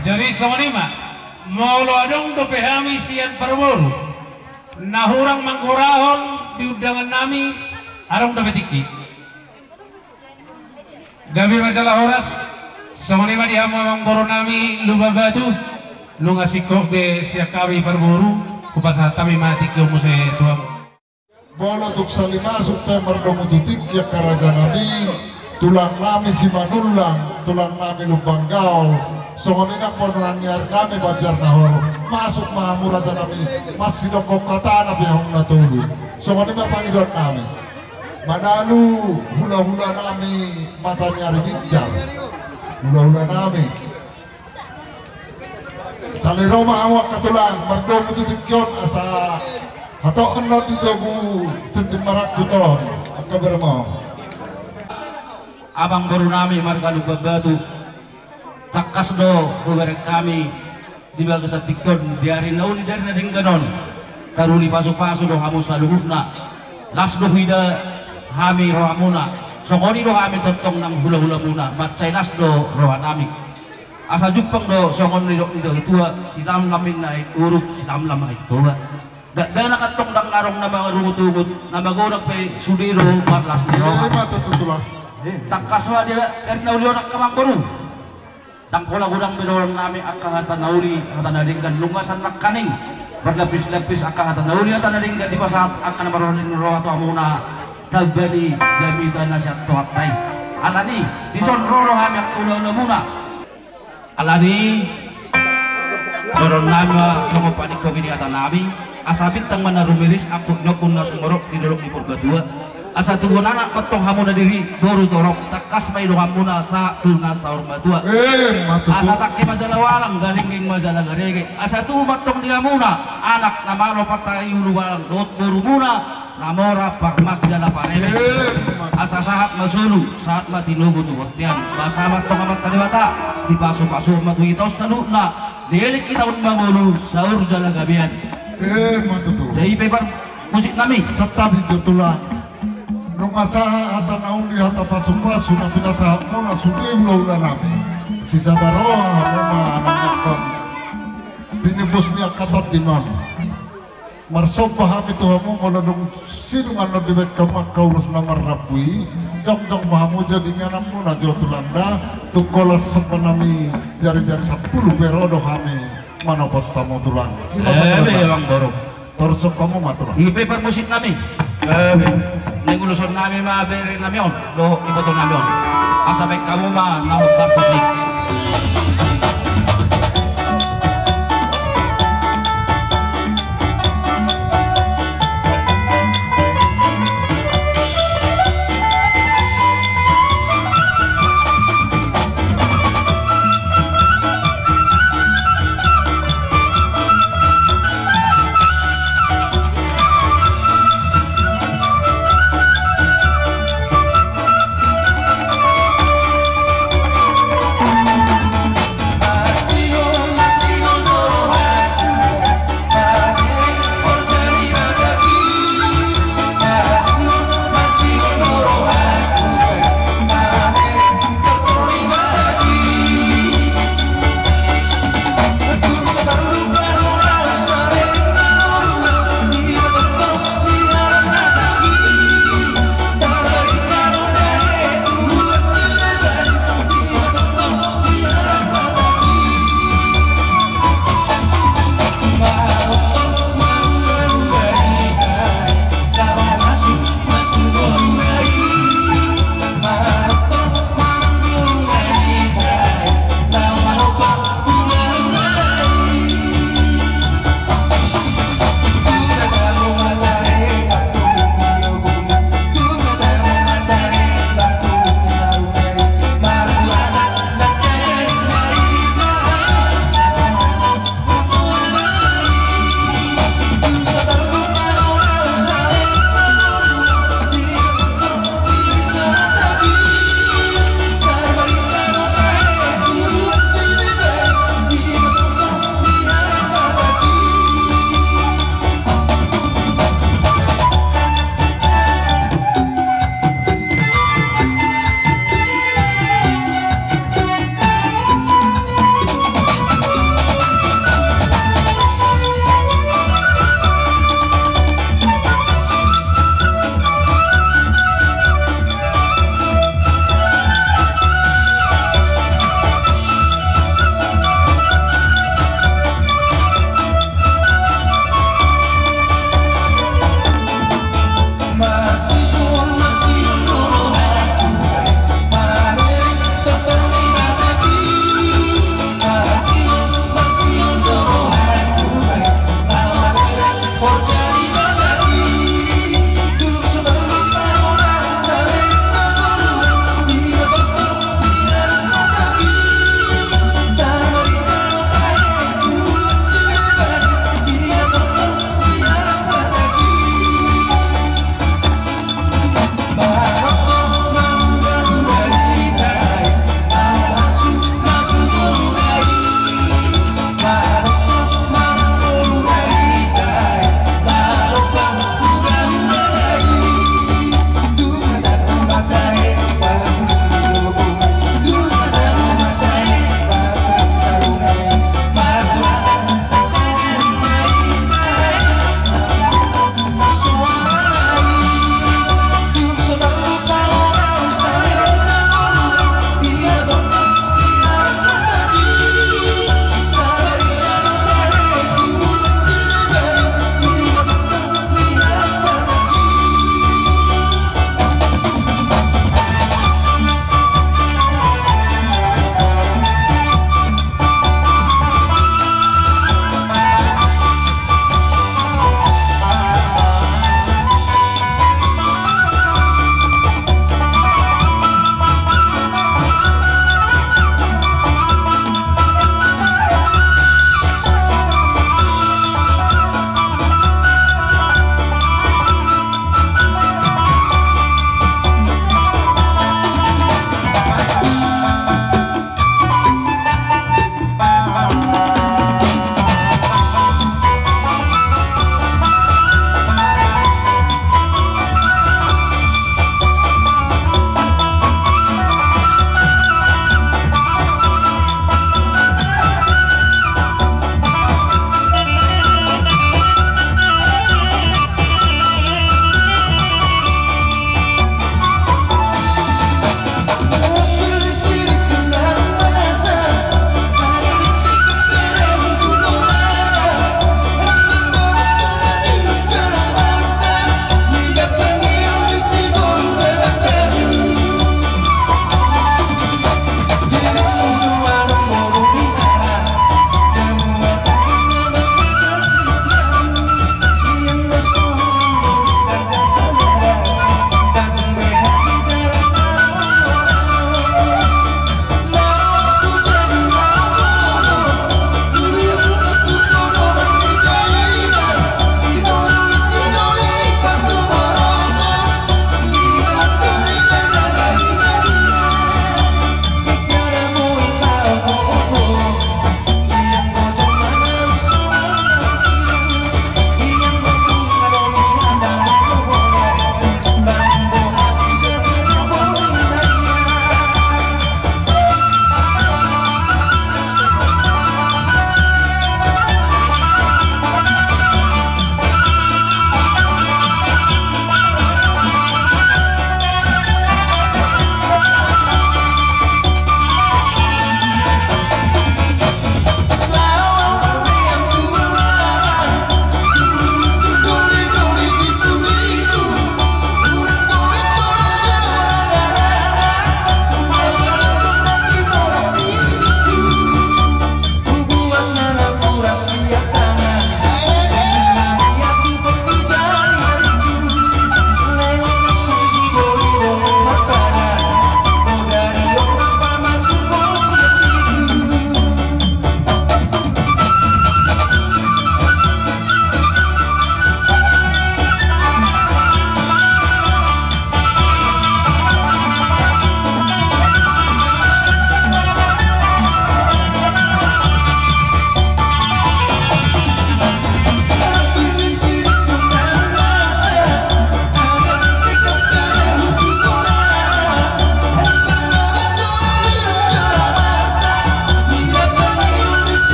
Jadi songon i ma. Molo adong dope hami sian parboru na hurang manggorahon di undangan nami, adong dope tingki. Gabe ma jala horas. Songon i ma di hamu amangboru nami Lumban Batu. Nunga singkop be sian hami parboru, hupasahat hami ma tingki on muse tu hamu. Molo tung sali masuk pe mardomu tu tingki angka raja nami, tulang nami Simanullang, tulang nami Lumban Gaol, songon i nang bona niar nami Banjar Nahor, masuk ma hamu raja nami, masidokkon hata na pe hamu na tolu. Songon i ma pangidoan nami. Manalu hulahula nami mata ni ari ginjang, hulahula nami. Sali ro ma hamu angka tulang, mardomu tu tingki on asa hatop annon di togu tintin marangkuton angka bermo. Amangboru nami marga Lumban Batu, tangkas do hubereng hami di bagasan tingki on di ari na uli di ari na denggan on. Taruli pasupasu do hamu saluhutna. Las do huida hami rohamuna. Songon i do hami tongtong nang hulahulamuna, mansai las do roha nami. Asa jumpang do songon nidok ni natuatua, sinamnam ninna aek uruk, sinamnam aek toba. Dakdanak antong ndang adong na mangarungutungut, na magodang pe sude do marlas ni roha. Ima tutu, tulang. Tangkas ma di ari na uli on angka amangboru. Ndang pola godang be dohonon nami angka hata na uli, hata na denggan, nunga sannangkaning marlapislapis angka hata na uli, hata na denggan dipasahat angka na marlas ni roha tu hamuna, tamba ni jamita na sian Tuhanta i. Alani dison ro do hami angka hulahulamuna. Alani i, dohonon nami ma songon paningkomi ni hata nami, asa bintang ma na rumiris, angkup ni ombun na sumorop di dolok ni Purbatua. Asa tubuan anak ma antong hamuna diri boru torop, tangkas ma i donganmuna sahat tu na saur matua. Ima tutu. Asa tangke ma jala walang, garingging ma jala garege. Asa tubu ma antong di hamuna anak na malo partahi ulubalang dohot borumuna na mora parmas jala pareme. Ima tutu. Asa sahat ma solu, sahat ma tinogu tu bontean. Basa ma antong Amanta Debata, dipasupasu ma tu hita on saluhutna, dielek hita on mangolu saur jala gabean. Ima tutu. Jadi pe par- Musik nami. Santabi jo tulang. Nunga sahat hata na uli, hata pasupasu na pinasahatmuna sude hulahula nami. Sisada roha hamu ma na mangihuthon pinimbus ni angka tondim on. Marsomba hami tu hamu, molo dung sidung annon dibahen hamu angka ulos na marrambu i, jongjong ma hamu jadi ingananmuna jo tulang da, tung holan somba nami jarijari sampulu pe ro do hami manopot hamu tulang. Ima. Eme, tulang. Amangboru. Torus hamu ma tulang. I pe parmusik nami. Eme. Naeng uloson nami ma bere nami on dohot iboto nami on. Asa baen hamu ma na hombar tu si.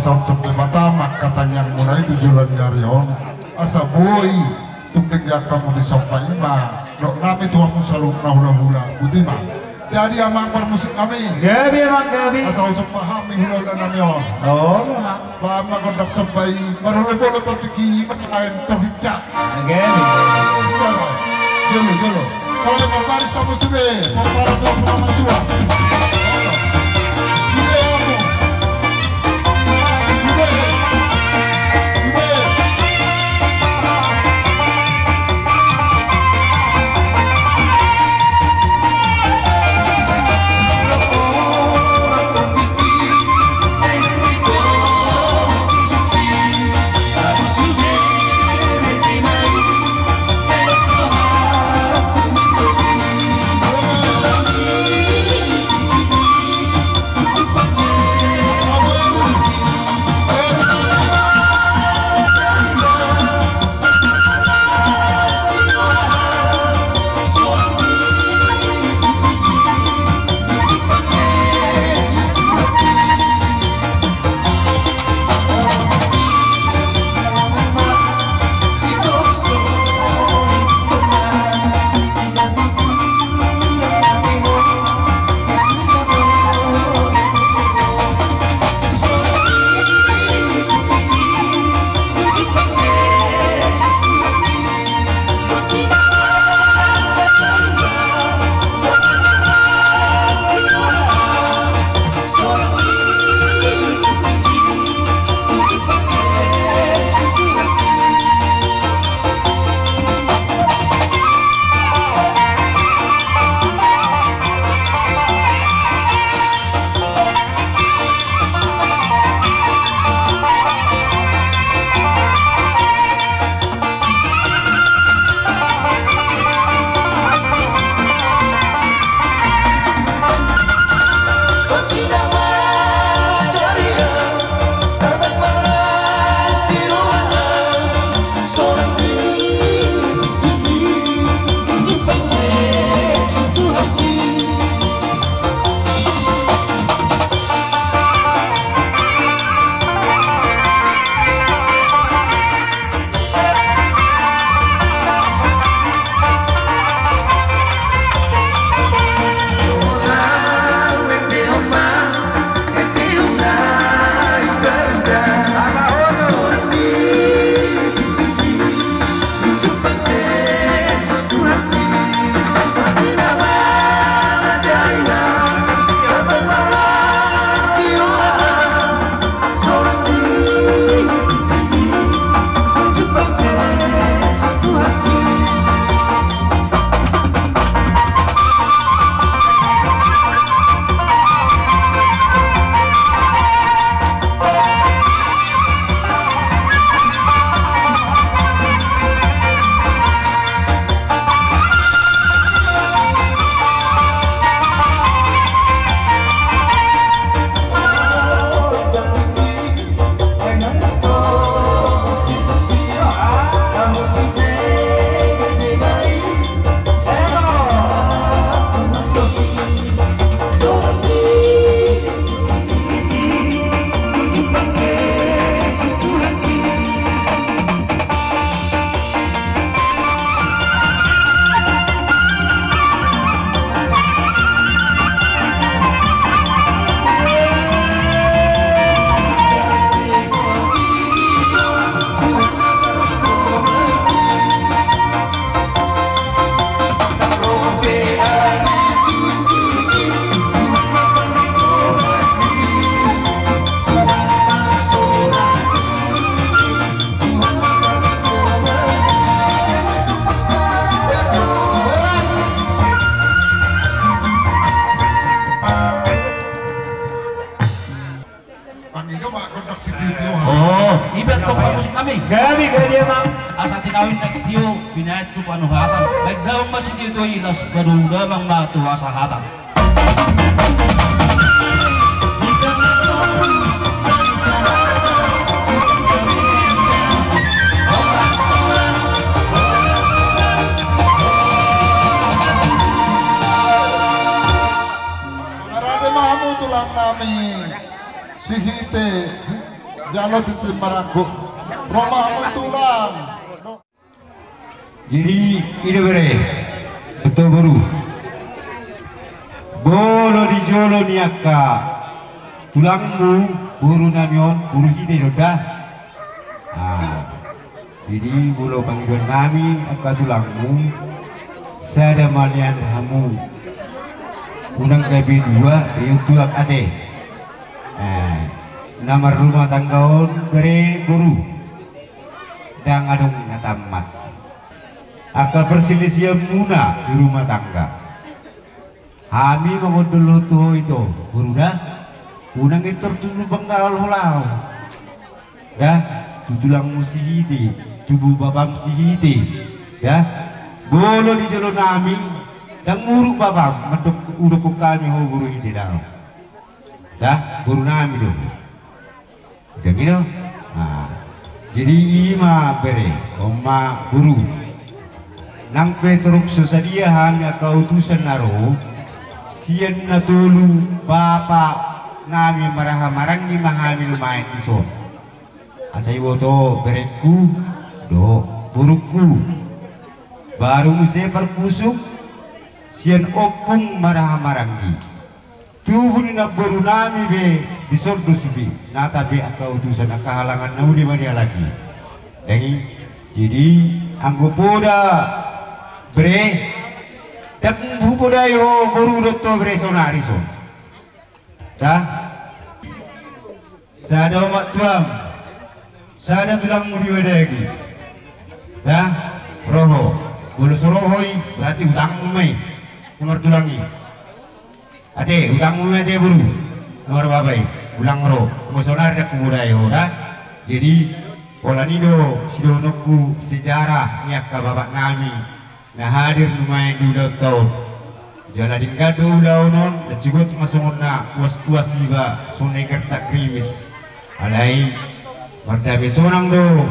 Saut tu Debata ma angka tangiangmuna i tu joloan ni ari on. Asa boi tung denggan hamu disomba i ma dohot nami tu hamu saluhutna hulahula. Botima. Jadi amang parmusik nami. Gabe amang gabe. Asa husomba hami hulahula nami on. Olo amang. Bahen ma gondang somba i, marhobas molo tor tingki i ma laen tor hinsa. Gabe. Jolo, jolo, jolo. Kalo marbaris hamu sude, pomparan ni ompu na matua. Sude hamu. Sude. Sude. Mangido ma gondang sitiotio. Oh, iba tong parmusik nami. Gabe, gabe amang. Asa tinawin na tio binahen tu panuhatan. Baen damang ma sitiotio i, laos padomu damang ma tu hasahatan. Mangarade ma hamu tulang nami. Sihite, si- Jalo tintin marangkup. Ro ma hamu tulang. Jadi, i do bere, betul boru. Molo di jolo ni angka tulangmu, boru nami on, boru hite do da. Ah, jadi molo pangidoan nami angka tulangmu, sada ma nian hamu. Unang gabe dua, riuk tuak ate. Eh, na marrumah tangga on bere boru. Ndang adong na tammat. Angka perselisihanmuna di rumah tangga. Hami mangondolhon tu ho ito, boru da. Unang intor tu lubang na laho-laho. Da, tu tulangmu si hite, tu bapam si hite. Da, molo di jolo nami, ndang muruk bapam, mandok udokkon hami ho boru hite da. Da, boru nami do. Dang i do. Nah, jadi i ma bere, on ma boru. Nang pe torop so sadia hami angka utusan na ro, sian na tolu bapa nami marhaha maranggi ma hami nuaeng dison. Asa iboto berengku dohot borungku. Baru muse parpusuk sian ompung marhaha maranggi. Tubu ni namboru nami be dison do sude, nata be angka utusan, angka halangan na uli ma dialaki. Dang i, jadi anggo poda bere, dang hupodai ho boru dohot ho bere saonari son. Da. Sada omak tuam, sada tulangmu di Wadagi. Da, ro ho. Molo so ro ho i, berarti utangmu ma i. Na martulang i. Ate, utangmu ma i ate boru. Na marbapa i. Ulang ro. Molo saonari dang hupodai ho da. Jadi, holan i do sidohononku sejarah ni angka bapak nami. Na hadir nuaeng di ulaonta on. Jala denggan do ulaon on, dang sogot ma songon na puas-puas iba, songon na ingertak rimis. Alai, mardame sonang do.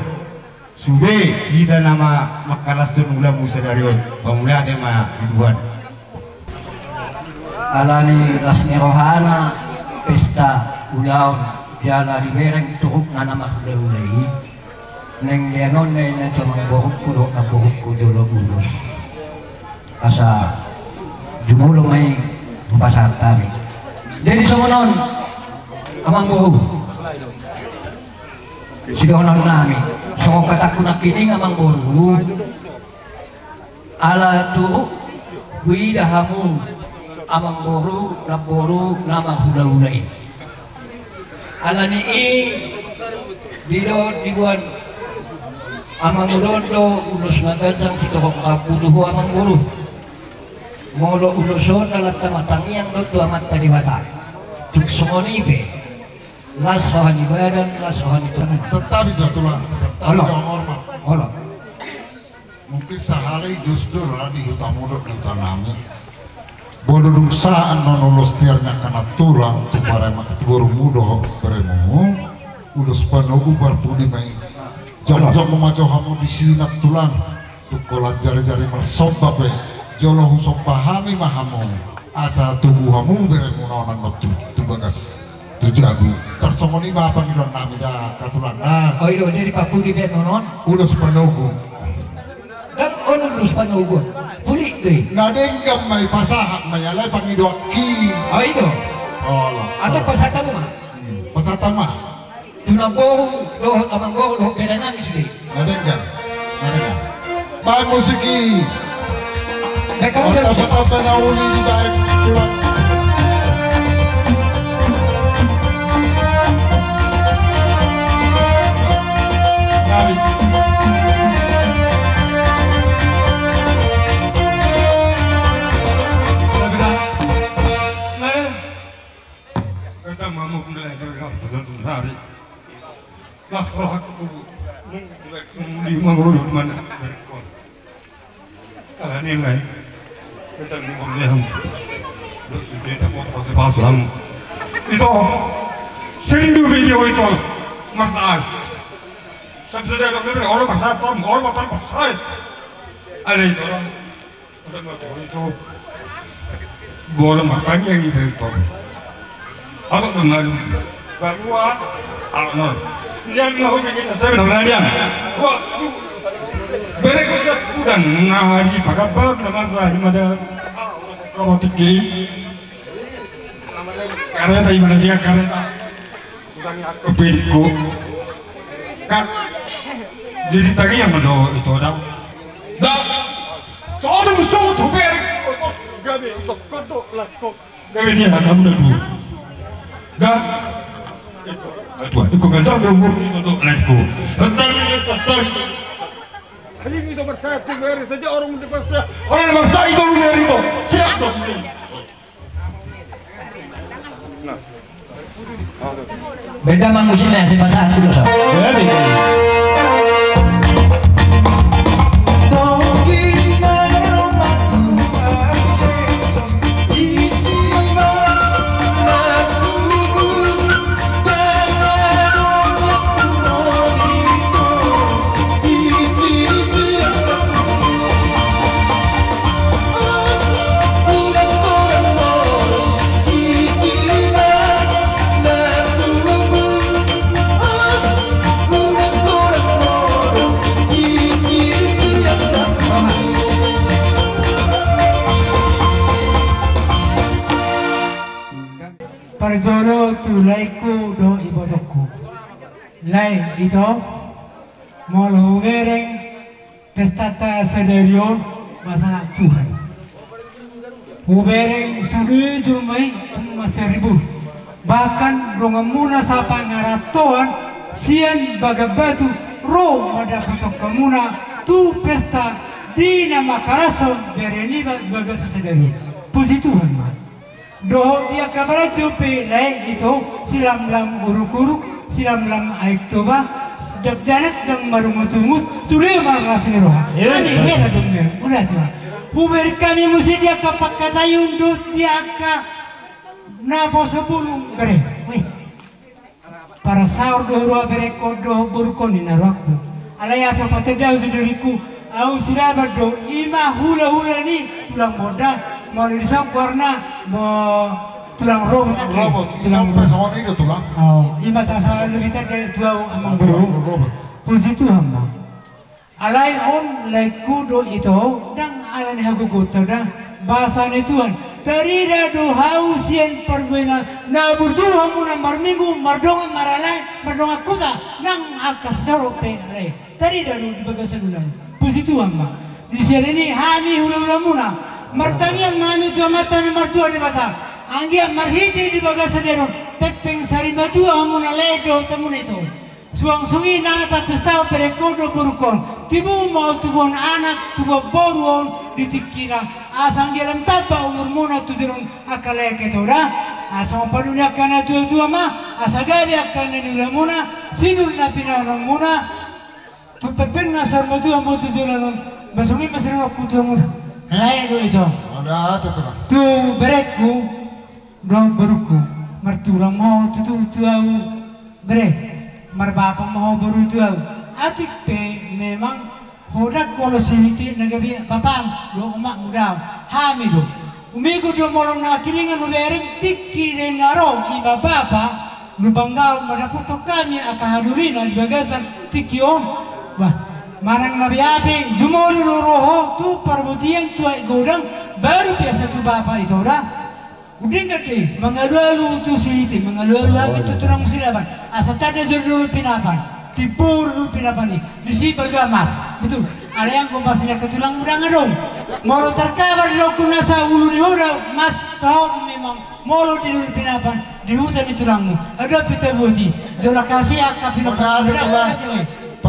Sude, hita nama mangkalashon ulaonmu sadari on. Pamauliate ma di Tuhan. Alani las ni rohana, pesta ulaon, jala dibereng turukna na marhulahula i. Naeng leanon na i na tu amangborungku dohot namborungku jolo ulos. Asa jumolo ma i hupasahat hami. Jadi songon on, amangboru. Sidohonon nami. Songon hatangku nangkining amangboru. Ala turuk huida hamu amangboru, namboru na marhulahula i. Alani i didok diboan amangboru on do ulos na ganjang sitorop rambu tu ho amangboru. Molo ulos on na lanta martangiang do tu Amanta Debata. Tung songon i pe las roha ni badan, las roha ni tulang. Santabi jo tulang, santabi jo hormat. Olo. Mungkin sahalak i dos do ra di huta mudok di huta nami. Molo dung sahat annon ulos tiar ni angka nantulang tu paremak tu borungmu dohot berengmu, ulos panogu parpudi ma i. Jongjong ma jo hamu disi nantulang, tung holan jari-jari marsomba pe, jolo husomba hami ma hamu, asa tubu hamu berengmu na on annon tu, tu bagas. Tu jabu. Tarsongon i ma pangidoan nami da, angka tulang na. O i do, jadi parpudi pe annon on. Ulos panogu. Dang on ulos panogu. Pulik do i. Na denggan ma i, pasahat ma i, alai pangidoanki. O i do. Olo. Atau pasahat hamu ma. Hmm. Pasahat hamu ma. Tu namboru dohot amangboru dohot bere nami sude. Na denggan. Na denggan. Baen musik i. Baen kamu. Mantap, mantap, na uli dibaen tulang. Kita mamuk mulai dari sari. Las rohangku. Di mangurut mana. Ala ni lai. Kita mamuk mulai. Terus kita mau pasi-pasi lang. Ito. Serindu video ito. Masalah. Sampai sudah dokter orang masalah tom, orang masalah. Ada itu orang. Bola martangiang i do ito. Aso do na uli. Barua. Dian na hobi kita sebenarnya dian. Wah, bere kita udang ngahari pakai bab nama saya mada. Kalau tiki kareta, i ma na sian kareta. Pedikku. Kan jadi tangiang ma do ito da. Da. Soal musuh tu bere. Gabe ito koto langsung. Gabe dia kamu da dua. Gabe. Tua, iko ganjang do umur ito do lainku. Bentar, bentar. Anjing ito bersatu bere saja orang udah bersatu. Orang bersatu ito bere ito. Siap dong. Beda ma musiknya, siapa saat itu, so. Parjolo tu laengku dohot ibotongku. Lae, ito, molo hubereng pestanta sadari on, masa Tuhan. Hubereng sude jolma i tung mansai ribur. Bahkan donganmuna sapangarantoan sian Bagan Batu ro mandapothon hamuna tu pesta di na mangkarashon bere niba di bagasan sadari on. Puji Tuhan ma. Dohot di angka barajo pe lae, ito, silamlam uruk-uruk, silamlam Aek Toba, dakdanak ndang marungut-ungut, sude ma las ni roha. Hami hera dohot mela, mauliate ma. Hubereng hami muse di angka pangkataion dohot di angka naposo bulung bere. Weh. Parsaor do roha berengkon dohot borungkon ninna rohangku. Alai asa patedahon tu diringku, ahu silaban do, i ma hula-hula ni tulang bonda, molo dison goarna, tulang robot. Tulang robot, i ma sasa lebih tanda tu ahu amangboru. Puji Tuhan ma. Alai on laengku dohot ito, ndang ala ni hagogoonta da, basa ni Tuhan. Tarida do hau sian parbuena na burju hamuna marminggu, mardongan marhalai, mardongan huta, nang angka sisolhot pe lae. Tarida do di bagasan ulaon. Puji Tuhan ma. Di sian i hami hula-hulamuna martangiang ma hami tu Amanta na martua Debata. Anggiat marhite di bagasan ulaon, pengpeng sarimatua hamuna lae dohot hamuna ito. Suang songon i na tapestahon berengkon dohot borungkon, tibu ma on tubuan anak, tubuan boru on di tingkina, asa anggiat lam tamba umurmuna tu joloan on angka lae angka ito da. Asa mangpaduahon angka na tua-tua ma, asa gabe angka na niulamuna, sinur na pinahanmuna, tu pengpeng na sarimatua ma tu joloan on. Ba songon i ma sian rohangku tu hamuna. Lae dohot ito. Tu berengku dohot borungku, martulang ma ho tutu tu ahu. Bere, marbapa ma ho boru tu ahu. Atik pe memang ho ndang olo sihite na gabe bapam dohot omakmu, daong, hami do. Umigo do molo na kiningan hubereng tingki na ro i ma bapa, lubang gaol mandapothon hami angka hadolina di bagasan tingki on. Bah, manang na beape, jumolo do ro ho tu parbotian tu aek godang, baru pe asa tu bapa ito da. Undingan do i, mangalualu tu sihite, mangalualu hami tu tulangmu silaban. Asa tanda jolo di ulu pinapan. Timbo do di ulu pinapan i. Disi balu mas. Betul. Alai anggo mas ni angka tulangmu ndang adong. Molo tarkabar di dokku nasa ulu ni hoda mas, taon memang molo di ulu pinapan, di huta ni tulangmu. Adong pe tabuat i. Jolo kasi angka pinapan.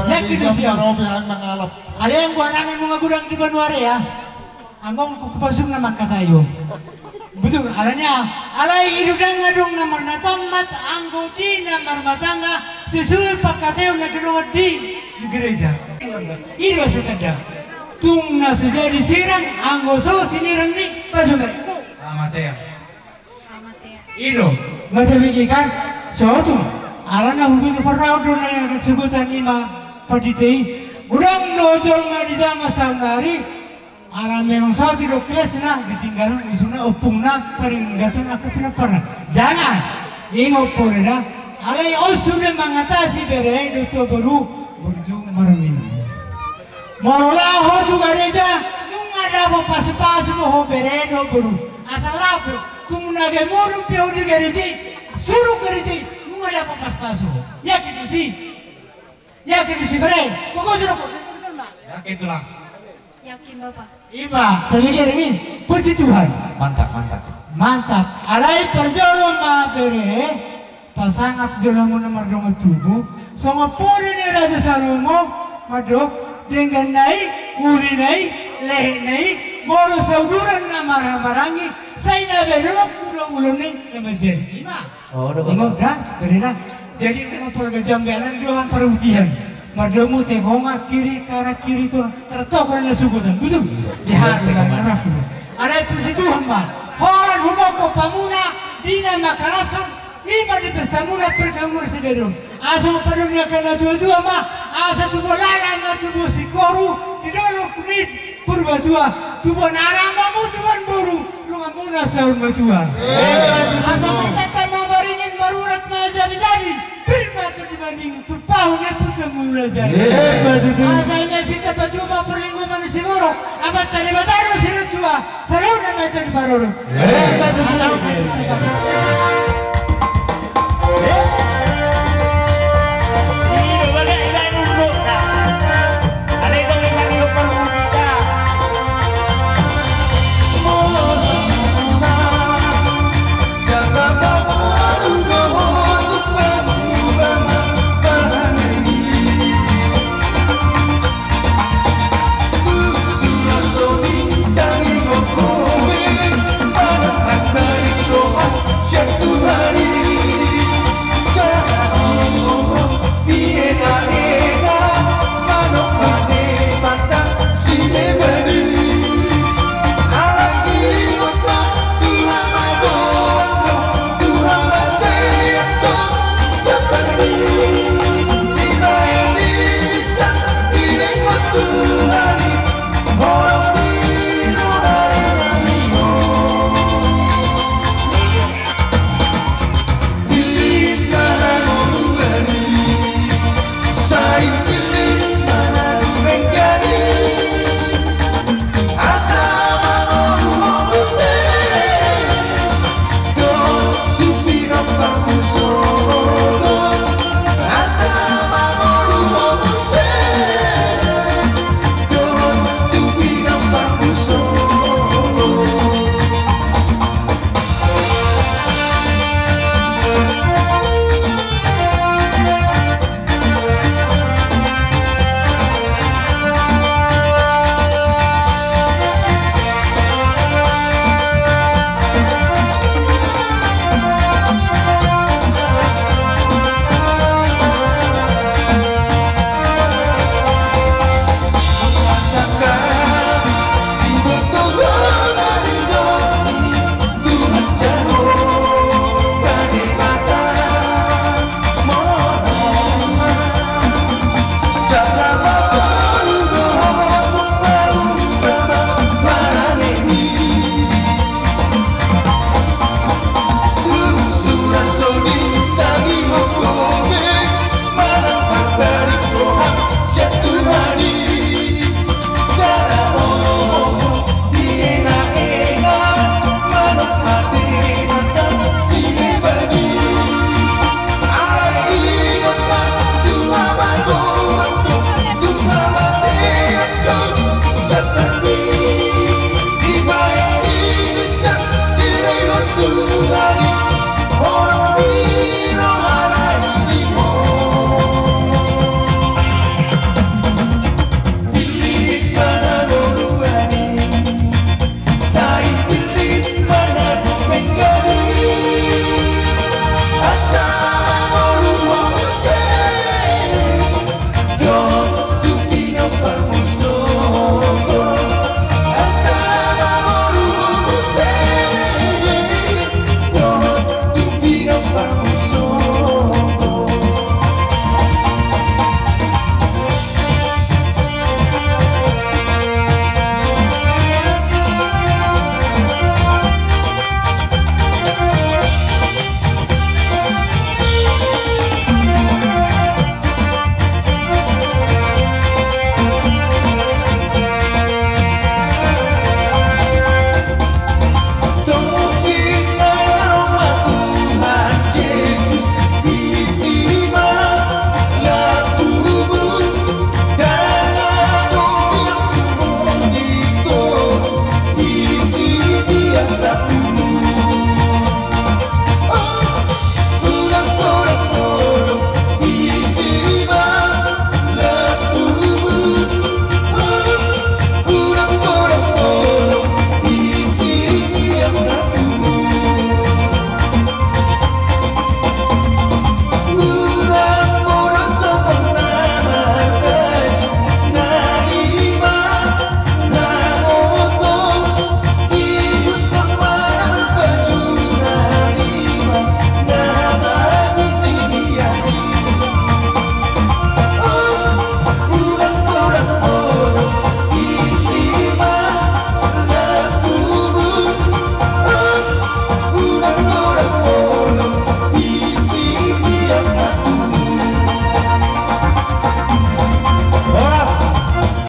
Yakin do sian. Alai anggo anakna nunga godang di banua rea. Anggo on hupasu na mangkatai on. Betul, alani aha? Alai i do ndang adong na marnatammat anggo di na marmatangga sesuai pangkataion na tardongan di gereja. I do asa tanda. Tung na so jadi sirang anggo so sinirang ni pasumet. Amatea. I do. Masa bigi kan? Sotung. Alana hubungi parraut do na subutan i ma pandita i. Godang do jolma di jaman saonari. Ala memang saotik do kelasna, ditinggalhon isuna, ompungna, paringgaton angka pinamparna. Jangan! Ingot poda da, Alai on sude mangatasi bere dohot boru burju marminggu. Molo laho ho tu gareja, nunga dapot pasupasu do ho bere dohot boru. Asa laho tung na gabe modom pe ho di gareja i, suruk gareja i, nunga dapot pasupasu ho. Yakin tusi? Yakin tusi bere? Pokokna yakin tulang. Yakin bapa. Ima, samikiring i. Puji Tuhan. Mantap, mantap. Mantap. Alai parjolo ma bere, pasangap jolomuna mardongan tubu, songon poda ni Raja Salomo, mandok, dengganna i, ulina i, lehena i, molo sauduran na marhahamaranggi, sai na baen dolok ulo-ulo ni na manjadi. Ima. Oh, udah, Bang. Ingot da, bere da. Jadi, dengan keluarga Jambelan di Johan Parutian. Mardomu tegonga kiri, kanan kiri, tulang. Tertokol na subutan. Betul? Di hari yang rapi. Alai puji Tuhan, Bang. Holan humongkop hamuna, di na mangkalashon, ima di pestamuna perkamura sidadong. Asa padomiakan na tua-tua ma, asa tubuan lalan na tubuan singkoru, di dolok ni Purbatua, tubuan anak hamu, tubuan boru, donganmuna saur matua. Asa martata ma baringin, marurat ma jabi-jabi, pir ma tu dibanding, tumpahon ni puta mula jadi. Asa ima sita patua ma parlinggoman ni siborok, amanta Debata do sintua, saluhutna ma jadi parorot.